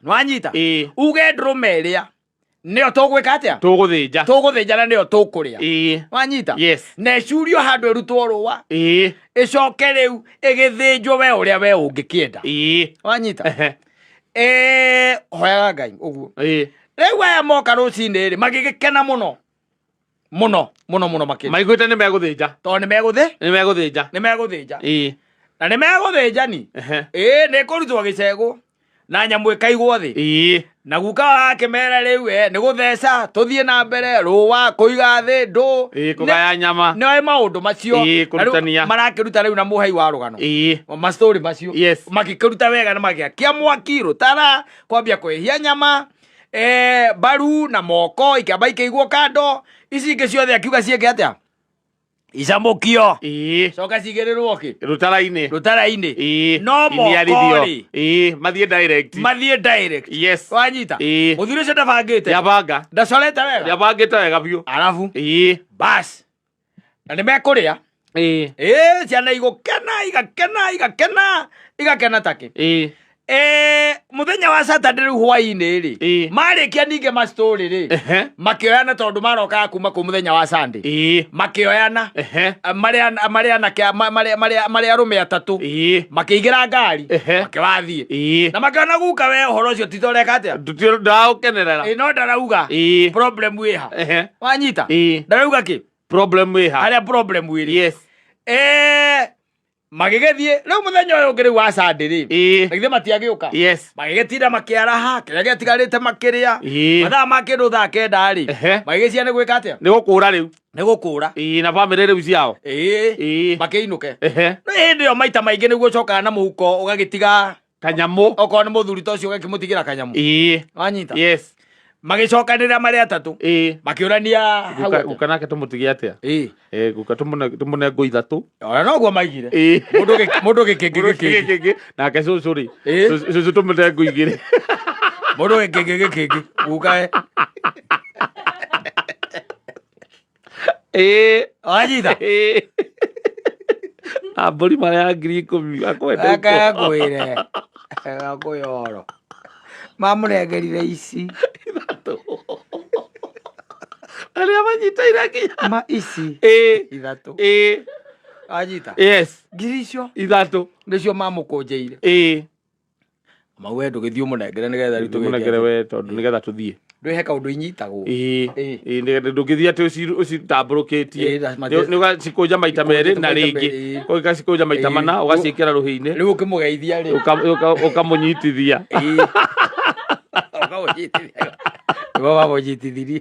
nwanyita Ĩĩ. uge ndũrũme ĩrĩa nĩyo tũgwĩka atĩa Tũgũthĩnja. tũgũthĩnja na nĩyo tũkũrĩa Ĩĩ. wanyita Yes. na ĩcurio handũ ĩrutwo rũa Ĩĩ. ĩcoke rĩu ĩgĩthĩnjwo we ũrĩa we ũngĩkĩenda Ĩĩ. wanyita Ehe. Ĩĩ, hoyaga Ngai ũguo Ĩĩ. rĩu aya moka rũcinĩ rĩ magĩgĩkena mũno mũno mũno mũno makĩria Maiguĩte nĩ megũthĩnja. tondũ nĩ megũthĩ Nĩ megũthĩnja. nĩ megũthĩnja Ĩĩ. na nĩ megũthĩnja ni Ehe. ĩĩ nĩ kũrutwo gĩcegũ na nyamũ ĩkaigwo thĩ Ĩĩ. Na guka akĩmera rĩu e nĩ gũtheca tũthiĩ na mbere rũa kũiga thĩ ndũ Ĩĩ, kũgaya nyama. nĩ maũndũ macio. Ĩĩ, Na rĩu kũrutania. Marakĩruta rĩu na mũhei wa rũgano. Ĩĩ. Mastori macio. Yes. Makĩkĩruta wega na magĩakia mwaki rũtara kwambia kwĩhia nyama mbaru na moko ikĩamba ikĩigwo kando ici ingĩ ciothe akiuga ciĩke atĩa? Icamũkio. Ĩĩ. Coka cigĩrĩrwo kĩ? Rũtara-inĩ. Rũtara-inĩ. Ĩĩ. No moko Iniarithio. rĩ. Ĩĩ, mathiĩ direct. Mathiĩ direct. Yes. Wanyita? Ĩĩ. Mũthuri ũcio ndabangĩte. Ndabanga. Ndacorete wega. Ndabangĩte wega biũ. Arabu. Ĩĩ. Bas. Na nĩ mekũrĩa. Ĩĩ. Ĩĩ, ciana igũkena, igakena, igakena, igakena takĩ. Ĩĩ. Mũthenya wa Saturday rĩu hwaĩ-inĩ rĩ, Ĩĩ. marĩkia ningĩ ma story rĩ, Ehe. makĩoyana tondũ marokaga kuma kũu mũthenya wa Sunday. Ĩĩ. Makĩoyana. Ehe. Marĩ marĩ anake marĩ marĩ marĩ arũme atatũ. Ĩĩ. Makĩingĩra ngari. Ehe. Makĩwathiĩ. Ĩĩ. Na makĩona guka we ũhoro ũcio ti toreka atĩa. Ndũraũkenerera. Ĩĩ, no ndarauga. Ĩĩ. Problem ĩha. Ehe. Wanyita? Ĩĩ. Ndarauga kĩ? Problem ĩha. Harĩa problem ĩrĩ. Yes. Magĩgĩthiĩ rĩu mũthenya ũyũ ũngĩ rĩu wa Sunday rĩ. Ĩĩ. Na githĩ matiagĩũka. Yes. Magĩgĩtinda makĩaraha kĩrĩa gĩatigarĩte makĩrĩa. Ĩĩ. Mathaa ma kĩndũ thaa kenda rĩ. Ehe. Magĩgĩcia nĩ gwĩka atĩa? Nĩ gũkũra rĩu. Nĩ gũkũra. Ĩĩ, na bamĩrĩ rĩu ciao. Ĩĩ. Ĩĩ. Makĩinũke. Ehe. No hĩndĩ ĩyo maita maingĩ nĩguo ũcokaga na mũhuko ũgagĩtiga Kanyamũ. Okorwo nĩ mũthuri ta ũcio ũgakĩmũtigĩra kanyamũ. Ĩĩ. Wanyita? Yes. Magĩcokanĩrĩra marĩ atatũ. Ĩĩ. Makĩũrania hau Guka atĩa. Guka nake tũmũtige atĩa? Ĩĩ. Ĩĩ, guka tũmũne ngũ ithatũ. Ona noguo maigire. Ĩĩ. Mũndũ gĩkĩngĩ Mũndũ gĩkĩngĩ. gĩkĩngĩ nake cũcũ rĩ. Ĩĩ. Cũcũ tũmũne ngũ igĩrĩ. Mũndũ gĩkĩngĩ gĩkĩngĩ. Guka we. Ĩĩ. Wanyita? Ĩĩ. Na mbũri marĩa ya 10,000 akwenda Reke ngwĩre. Ngakũhe ũhoro. Mamũnengerire ici. Ithatũ. Arĩa manyitaire nginya. Ma ici. Ĩĩ. Ithatũ. Ĩĩ. Wanyita? Yes. Ngiri icio. Ithatũ. Nĩcio mamũkũnjĩire. Ĩĩ. Mau we ndũgĩthiĩ ũmũnengere nĩgetha rĩu tũgĩke Tũmũnengere atĩa? we tondũ nĩgetha tũthiĩ. Ndũĩ he kaũndũ inyitagwo. Ĩĩ. Ĩĩ. Ĩĩ, nĩgetha ndũngĩthiĩ atĩ ũcitambũrũkĩtie. Ĩĩ, Nĩ ũgacikũnja maita merĩ na Ikũnjĩte maita rĩngĩ. merĩ, ĩĩ. Ũgacikũnja maita Ĩĩ. mana ũgaciĩkĩra rũhĩ-inĩ. Rĩu ũkĩmũgeithia rĩ. Ũkamũnyitithia. Ĩĩ. Ũkamũnyitithia. Nĩguo mamũnyitithirie.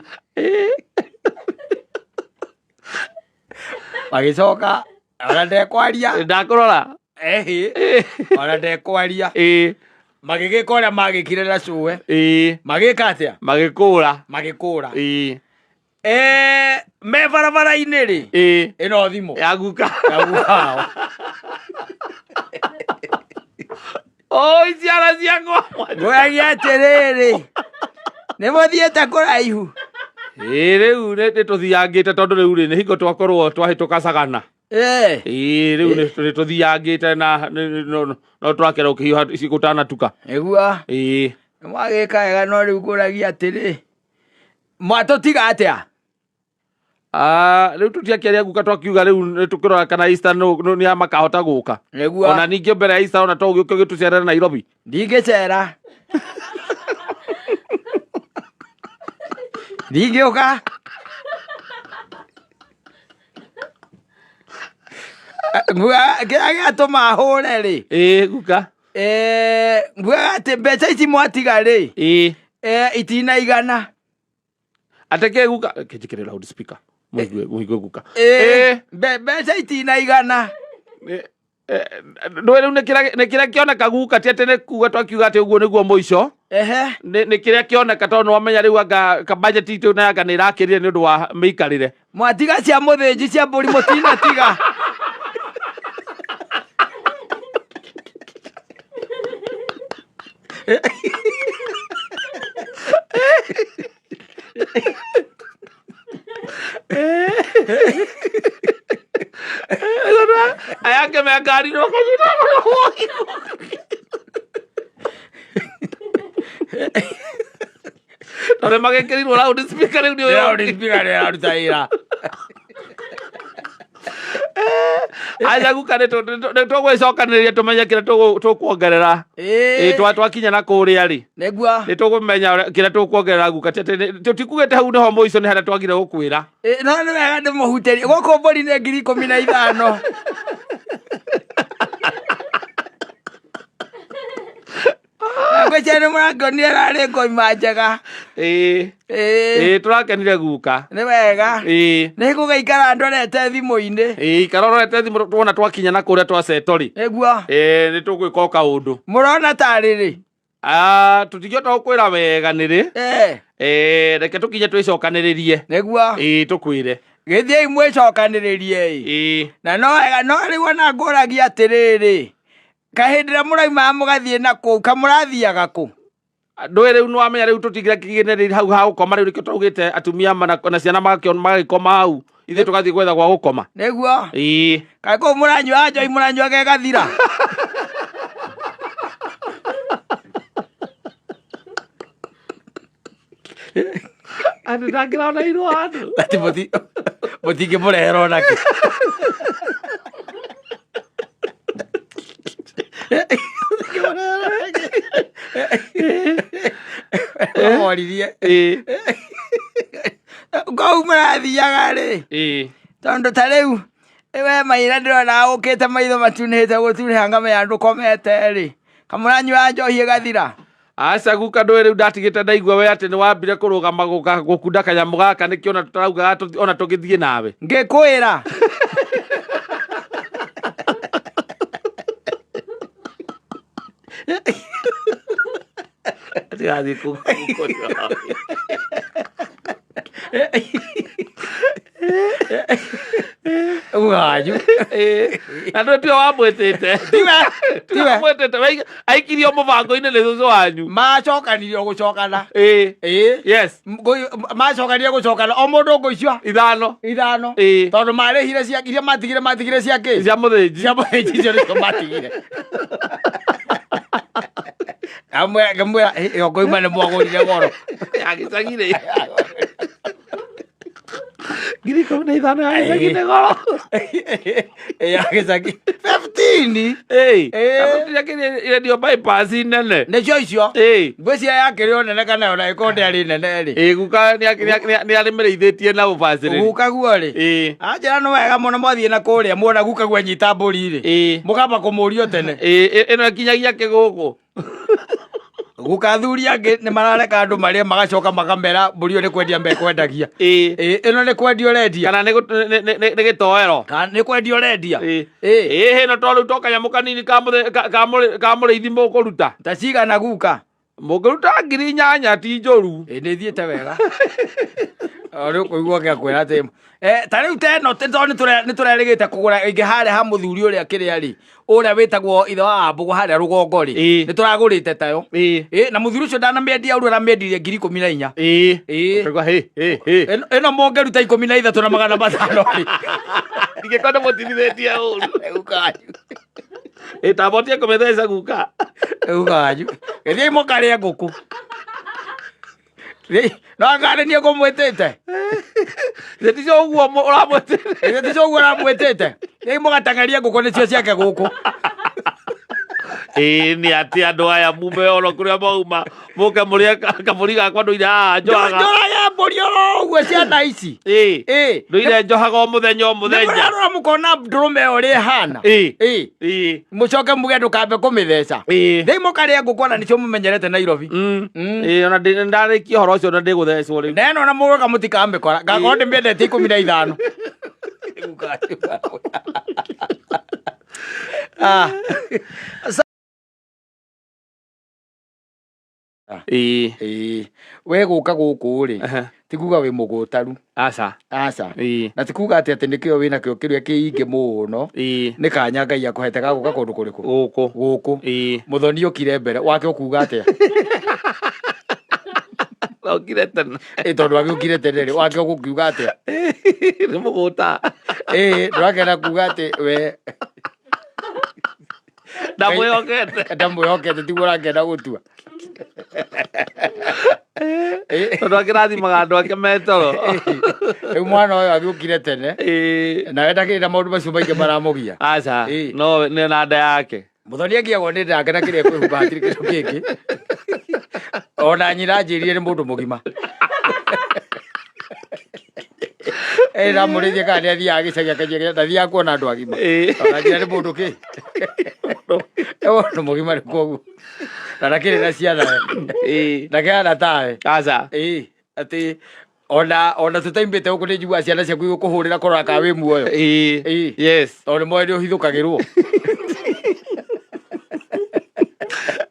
Magĩcoka ona ndekwaria. Ndakũrora. Ehe. Ona ndekwaria. Ĩĩ. Magĩgĩka ũrĩa magĩkire na cũwe. Ĩĩ. Magĩka atĩa? Magĩkũra. Magĩkũra. Ĩĩ. Me barabara-inĩ rĩ. Ĩĩ. Ĩno thimũ. Ya guka. Ya guka wao. Oi ciana ciakwa. Ngũragia atĩrĩrĩ, nĩ mũthiĩte kũraihu? Ĩĩ rĩu nĩ tũthiangĩte tondũ rĩu rĩ nĩ hingo twakorwo twahĩtũka Sagana. Ĩĩ rĩu nĩ tũthiangĩte na no tũrakĩra ũkĩhiũha gũtanatuka. Nĩguo. Ĩĩ. Nĩ mwagĩka wega no rĩu ngũragia atĩrĩ, mwatũtiga atĩa? Ah, rĩu tũtiakĩaria guka twakiuga rĩu nĩ tũkĩrora kana Easter nĩ makahota gũka. Nĩguo. Ona ningĩ mbere ya Easter ona to ũgĩũke ũgĩtũcerere Nairobi. Ndingĩcera. Ndingĩũka. Nguga kĩrĩa gĩatũma hũre rĩ. Ĩĩ guka. Ngugaga atĩ mbeca ici mwatiga rĩ. Ĩĩ. Itinaigana. Atĩ kĩ guka? Reke njĩkĩre loud speaker. Mũigue mũigue guka. Ĩĩ. Mbeca itinaigana. Ndũĩ rĩu nĩ kĩrĩa kĩoneka guka ti atĩ nĩ kuga twakiuga atĩ ũguo nĩguo mũico. Ehe. Nĩ kĩrĩa kĩoneka tondũ nĩwamenya rĩu anga ka budget itũ na anga nĩ ĩrakĩrire nĩ ũndũ wa mĩikarĩre. Mwatiga cia mũthĩnji cia mbũri mũtinatiga. Aya angĩ me ngari-inĩ makanyita tondũ magĩkĩrirwo loud speaker rĩu nĩ ũyũ. Loud speaker nĩ ĩraruta wĩra. Aca guka nĩ tũgwĩcokanĩrĩria tũmenye kĩrĩa tũkuongerera. Ĩĩ. Ĩĩ, twakinya na kũrĩa rĩ Nĩguo. nĩ tũkũmenya kĩrĩa tũkuongerera guka. Ti atĩ tũtikugĩte hau nĩho mũico nĩ harĩa twagire gũkwĩra. Ĩĩ, no nĩ wega ndĩmũhutĩrie gũkũ mbũri nĩ 15,000. Ngwĩciria nĩ mũrakĩonire rarĩ ngoima njega. Ĩĩ. Ĩĩ. Ĩĩ tũrakenire guka. Nĩ wega. Ĩĩ. Nĩ ngũgĩikara ndorete thimũ-inĩ. Ĩĩ ikara ũrorete thimũ tuona twakinya na kũrĩa twaceto rĩ. Nĩguo. Ĩĩ nĩ tũgwĩka o kaũndũ. Mũrona tarĩ rĩ? Ah, tũtingĩhota gũkwĩra wega nĩ rĩ. Eh. Ĩĩ reke tũkinye twĩcokanĩrĩrie. Nĩguo. Ĩĩ tũkwĩre. Gĩthiĩi mwĩcokanĩrĩrie ĩ. Ĩĩ. Na no wega no rĩu ona ngũragia atĩrĩrĩ. Kaĩ hĩndĩ ĩrĩa mũraumaga mũgathiĩ na kũu kamũrathiaga kũ? Ndũĩ rĩu nĩwamenya rĩu tũtingĩrakinyĩrĩria hau ha gũkoma rĩu nĩkĩo twaugĩte atumia na ciana magagĩkoma hau ithuĩ tũgathiĩ gwetha gwa gũkoma. Nĩguo. Ĩĩ. Kaĩ kũu mũranyuaga njohi mũranyuaga ĩgathira? Atĩ ndangĩrona irwo handũ. Atĩ mũtingĩmũrehera onakĩ. Moririe. Ĩĩ. Kũu mũrathiaga rĩ. Ĩĩ. Tondũ ta rĩu we Maina ndĩrona ũkĩte maitho matunĩhĩte gũtunĩha ngamenya ndũkomete rĩ. Kamũranyua njohi ĩgathira. Aca guka ndũĩ rĩu ndatigĩte ndaigua we atĩ nĩ wambire kũrũgama gũka gũkunda kanyamũ gaka nĩkĩo ona tũtaraugaga ona tũgĩthiĩ nawe. Ngĩkwĩra. Tigathiĩ kũ- Wanyu. Ĩĩ. Na ndũĩ tiwe wamwĩtĩte. Tiwe, Tiwe tiwe. wamwĩtĩte we aikirio mũbango-inĩ nĩ cũcũ wanyu. Macokanirio gũcokana. Ĩĩ. Ĩĩ. Yes. Macokanire gũcokana o mũndũ ngũ icio Ithano. ithano. Ĩĩ. Tondũ marĩhire cia iria matigire matigire cia kĩ? Cia mũthĩnji. Cia mũthĩnji icio nĩcio matigire. Amwe ngamwĩra ĩyo ngoima nĩ mwagũrire goro. Ya gĩcagi rĩ. 15,000 ya gĩcagi nĩ goro. Ya gĩcagi. 15. Ĩĩ. Ĩĩ. Irendio bypass nene. Nĩcio icio. Ĩĩ. Ngwĩciria yakĩrĩ o nene kana ona ĩkorwo ndĩarĩ nene rĩ. Ĩĩ guka nĩ arĩmĩrĩithĩtie na ũbacĩrĩri. Guka guo rĩ. Ĩĩ. Anjĩra nĩ wega mũno mwathiĩ na kũrĩa muona guka guo anyita mbũri rĩ. Ĩĩ. Mũkamba kũmũria tene. Ĩĩ ĩno ĩkinyagia kĩgũgũ. Guka athuri angĩ nĩ marareka andũ marĩe magacoka makamera mbũri ĩyo nĩ kwendia mekwendagia. Ĩĩ. Ĩĩ ĩno nĩ kwendia ũrendia. Kana nĩ gĩtoero. Kana nĩ kwendia ũrendia. Ĩĩ. Ĩĩ. Ĩĩ ĩno to rĩu to kanyamũ kanini ka mũrĩithi mũkũruta. Ta cigana guka? Mũngĩruta 8,000 ti njũru. Ĩ nĩ thiĩte wega. O rĩu kũigua gĩakwĩra atĩ ta rĩu ta ĩno tondũ nĩ tũrerĩgĩte kũgũra ĩngĩ harĩa ha mũthuri ũrĩa kĩrĩa rĩ, ũrĩa wĩtagwo ithe wa Mbũgũ harĩa rũgongo rĩ, nĩ tũragũrĩte tayo. Ĩ na mũthuri ũcio ndanamĩendia ũru, aramĩendirie 14,000. Ũkaigua hĩ hĩ hĩ. Ĩno mũngĩruta 13,500 rĩ. Ndingĩkorwo ndĩmũtinithĩtie ũru. Guka wanyu. Ĩ tambotie kũmĩtheca guka. Guka wanyu. Gĩthiĩ mũkarĩe ngũkũ. Thiĩi, no anga nĩ niĩ ngũmwĩtĩte. Githĩ ticio ũguo ũramwĩtĩte? Githĩ ticio ũguo ũramwĩtĩte? Thiĩi mũgateng'erie ngũkũ nĩcio ciake gũkũ. Ĩ nĩ atĩ andũ aya mume oro kũrĩa mauma mũke mũrĩe kabũri gakwa ndũire haha njohaga. Njũrage mbũri oro ũguo ciana ici. Ĩ Ĩ. ndũire njohaga o mũthenya o Nĩ mũthenya. mũrarora mũkona ndũrũme ĩyo ũrĩa ĩhana. Ĩ. Ĩ. Ĩ. Mũcoke muge ndũkambe kũmĩtheca. Ĩ. Thiĩi mũkarĩe ngũkũ ona nĩcio mũmenyerete Nairobi. Ĩ ona ndarĩkia ũhoro ũcio na ndĩgũthecwo rĩu. Na ĩno ona mũgoka mũtikamĩkora. Ngakorwo ndĩmĩendetie 15. Ah. Ĩ. Ĩĩ. We gũka gũkũ rĩ, ti kuga wĩ mũgũtaru. Aca. Aca. Ĩ. Na ti kuga atĩ atĩ nĩkĩo wĩna kĩo kĩrĩa kĩingĩ mũno. Ĩ. Nĩ kanya Ngai akũhete ga gũka kũndũ kũrĩkũ? Gũkũ. Gũkũ. Ĩ. Mũthoni okire mbere, wake ũkuga atĩa? Okire tene. Ĩ tondũ agĩũkire tene rĩ, wake ũgũkiuga atĩa? Nĩ mũgũta. Ĩ ndũrakena kuga atĩ we Ndamwĩhokete. Ndamwĩhokete tiguo ũrakena gũtua. Ĩ. Tondũ akĩrathimaga andũ ake metoro. Rĩu mwana ũyũ agĩũkire tene. Ĩ. Nawe ndakĩrĩ na maũndũ macio maingĩ maramũgia. Aca. Ĩ. No nĩ na nda yake. Mũthoni angiagwo nĩ nda yake na kĩrĩa kwĩhumba hatirĩ kĩndũ kĩngĩ. Ona nyina anjĩrire nĩ mũndũ mũgima. Ĩ ndamũrĩithia kana nĩ athiaga gĩcagi akanjĩra ndathiaga kuona andũ agima. Ĩ. Ona njĩra nĩ mũndũ kĩ? Nĩ mũndũ mũgima nĩ koguo. Na ndakĩrĩ na ciana we. Ĩ. Ndakĩhana tawe. Aca. Ĩ atĩ ona ona tũtaimbĩte gũkũ nĩ njiguaga ciana ciaku igũkũhũrĩra kũrora kana wĩ muoyo. Ĩ. Ĩ. Yes. Tondũ nĩ moĩ nĩ ũhithũkagĩrwo.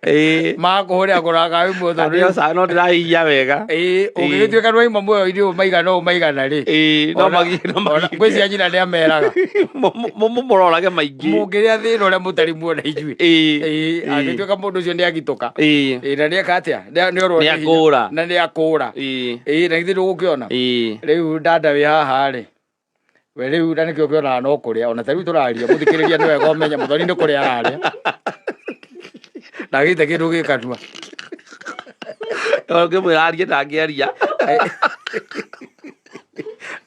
Ĩ. Magakũhũrĩra kũrora kana wĩ muoyo tondũ Ndio sa no ndĩrahihinya wega. Ĩ ũngĩgĩtuĩka nĩ waima muoyo-inĩ ũyũ maigana ũũ maigana rĩ. Ĩ no magi no magi. Ngwĩciria nyina nĩ ameraga. Mũmũrorage maingĩ. Mũngĩrĩa thĩna ũrĩa mũtarĩ muona inyuĩ. Ĩ. Ĩ angĩtuĩka mũndũ ũcio nĩ agitũka. Ĩ. Ĩ na nĩeka atĩa? Nĩ orwo Nĩ nĩ hinya. akũra. Na nĩ akũra. Ĩ. Ĩ na githĩ ndũgũkĩona? Ĩ. Rĩu dada wĩ haha rĩ. We rĩu na nĩkĩo ũkĩonaga no kũrĩa ona ta rĩu tũraria mũthikĩrĩria nĩ wega ũmenye mũthoni nĩ kũrĩa ararĩa. Ndagĩte kĩndũ gĩ kanua. Ũngĩmwĩra arie ndangĩaria.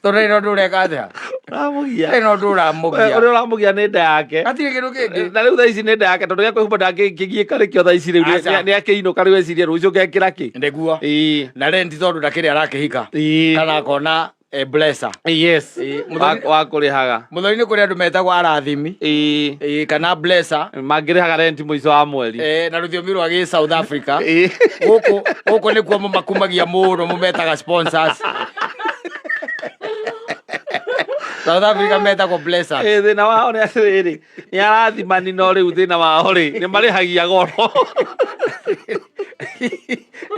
Tondũ ĩno ũndũ ũreka atĩa? Ũramũgia. Ĩno ũndũ ũramũgia. Ũrĩa ũramũgia nĩ nda yake. Hatirĩ kĩndũ kĩngĩ. Na rĩu thaa ici nĩ nda yake tondũ gĩa kwĩhumba ndangĩkĩgiĩka nĩkĩo thaa ici rĩu Aca. nĩ akĩinũka rĩu ecirie rũciũ ngekĩra kĩ. Nĩguo. Ĩ. Na renti tondũ ndakĩrĩ arakĩhika. Ĩ. Kana akona blesser. Yes. Ĩ, Wa kũrĩhaga. Mũthoni nĩ kũrĩ andũ metagwo arathimi. Ĩ. Ĩ, kana blesser. Mangĩrĩhaga renti mũico wa mweri. Na rũthiomi rwa gĩ South Africa. Ĩ. Gũkũ gũkũ nĩkuo mũmakumagia mũno mũmetaga sponsors. South Africa metagwo blessers. Ĩ, thĩna wao nĩ atĩrĩrĩ nĩ arathimani no rĩu thĩna wao rĩ nĩ marĩhagia goro.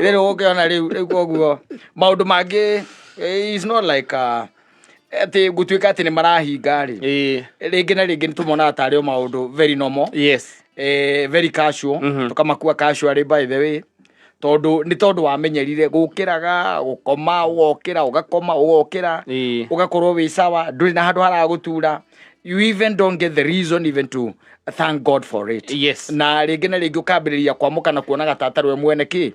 Rĩrĩ ũgũkĩona rĩu rĩu koguo maũndũ mangĩ is not like atĩ gũtuĩka atĩ nĩ marahinga rĩ, Ĩ. rĩngĩ na rĩngĩ nĩ tũmonaga tarĩ o maũndũ very normal. Yes. Very casual. Tũkamakua casually by the way tondũ nĩ tondũ wamenyerire gũkĩraga gũkoma ũgokĩra ũgakoma ũgokĩra ũgakorwo wĩ sawa, ndũrĩ na handũ haragũtura. You even don't get the reason even to thank God for it. Na rĩngĩ na rĩngĩ ũkambĩrĩria kwamũka na kuonaga ta atarĩ we mwene kĩ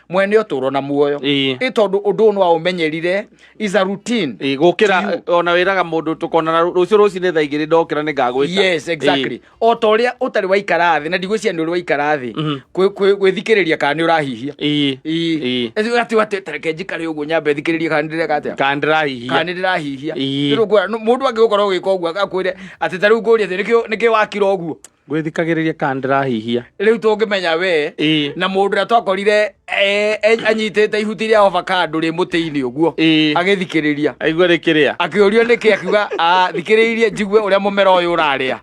mwene ũtũũro na muoyo. Ĩ tondũ ũndũ ũyũ nĩ waũmenyerire is a routine. Ĩ, gũkĩra ona wĩraga mũndũ tũkonana rũciũ rũcinĩ thaa 2 ndokĩra nĩ ngagwĩta. Yes, exactly. O ta ũrĩa ũtarĩ waikara thĩ na ndigwĩciria nĩ ũrĩ waikara thĩ gwĩthikĩrĩria kana nĩ ũrahihia. Ĩ. Ĩ. Ati atĩ tareke njikare ũguo nyambe thikĩrĩrie kana nĩ ndĩreka atĩa, Kana ndĩrahihia. kana nĩ ndĩrahihia. Ĩ. Rĩu ũkuona, mũndũ angĩgũkorwo ũgĩka ũguo akwĩre atĩ ta rĩu ngũrie atĩ nĩkĩo wakira ũguo. Gwĩthikagĩrĩria kana ndĩrahihia. Rĩu tũngĩmenya we na mũndũ ũrĩa twakorire anyitĩte ihuti rĩa avocado rĩ mũtĩ-inĩ ũguo agĩthikĩrĩria. Aigue rĩkĩrĩa. Akĩũrio nĩkĩ akiuga, "Ah, thikĩrĩirie njigue ũrĩa mũmera ũyũ ũrarĩa."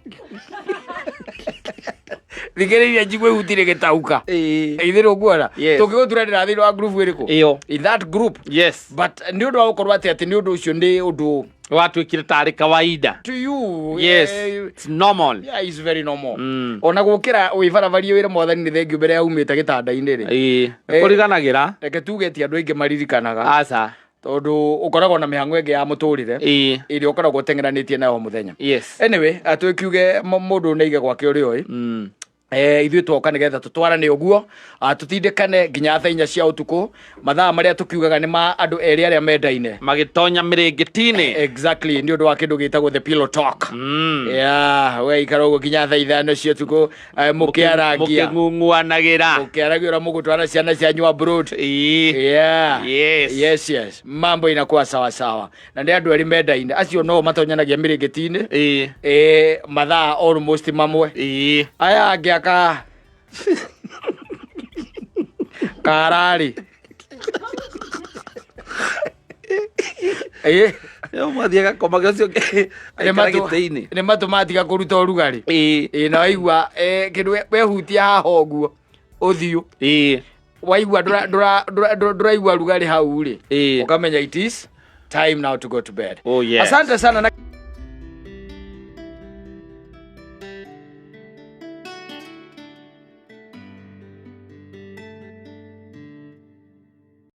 Thikĩrĩria njigue ihuti rĩgĩtauka. Ĩĩ. Ithe nguona. Yes. Tũngĩgũturanĩra thĩinĩ wa group ĩrĩkũ? Ĩyo. In that group. Yes. But nĩ ũndũ wa gũkorwo atĩ atĩ nĩ ũndũ ũcio nĩ ũndũ Watuĩkire tarĩ kawaida. to you. Yes. It's normal. Yeah, it's very normal. Ona Mm. gũkĩra wĩbarabarie wĩre mwathani nĩ thengiũ mbere ya umĩte gĩtanda-inĩ rĩ. Ĩĩ. Eh. Kũriganagĩra. Reke tuge ti andũ aingĩ maririkanaga. Aca. Tondũ ũkoragwo na mĩhang'o ĩngĩ ya mũtũrĩre Ĩĩ. ĩrĩa ũkoragwo ũteng'eranĩtie nayo o mũthenya. Yes. Anyway, twĩkiuge mũndũ nĩ aige gwake ũrĩa oĩ. Ithuĩ twoka nĩgetha tũtwarane ũguo, tũtindĩkane nginya thaa 4 cia ũtukũ, mathaa marĩa tũkiugaga nĩ ma andũ erĩ arĩa mendaine Magĩtonya mĩrĩngĩti-inĩ. Exactly, nĩ ũndũ wa kĩndũ gĩtagwo the pillow talk. Yeah, ũgaikara ũguo nginya thaa 5 cia ũtukũ, mũkĩarangia Mũkĩng'ung'uanagĩra. Mũkĩaragia ũrĩa mũgũtwara ciana cianyu abroad. Ĩĩ. Yeah. Yes. Yes, yes. Mambo inakuwa sawa sawa. Na nĩ andũ erĩ mendaine acio no matonyanagia mĩrĩngĩti-inĩ. Ĩĩ. Mathaa almost mamwe. Ĩĩ. Aya angĩ aka kararĩ. Ĩĩ. Ũmwe athiĩ agakoma ũcio ũngĩ aikara gĩtĩ-inĩ. Nĩ matũ matiga kũruta ũrugarĩ. Ĩĩ. Ĩĩ, na waigua kĩndũ wehutia haha ũguo ũthiũ Ĩĩ. Waigua ndũraigua rugarĩ hau rĩ, Ĩĩ. ũkamenya it is time now to go to bed. Oh, yes. Asante sana na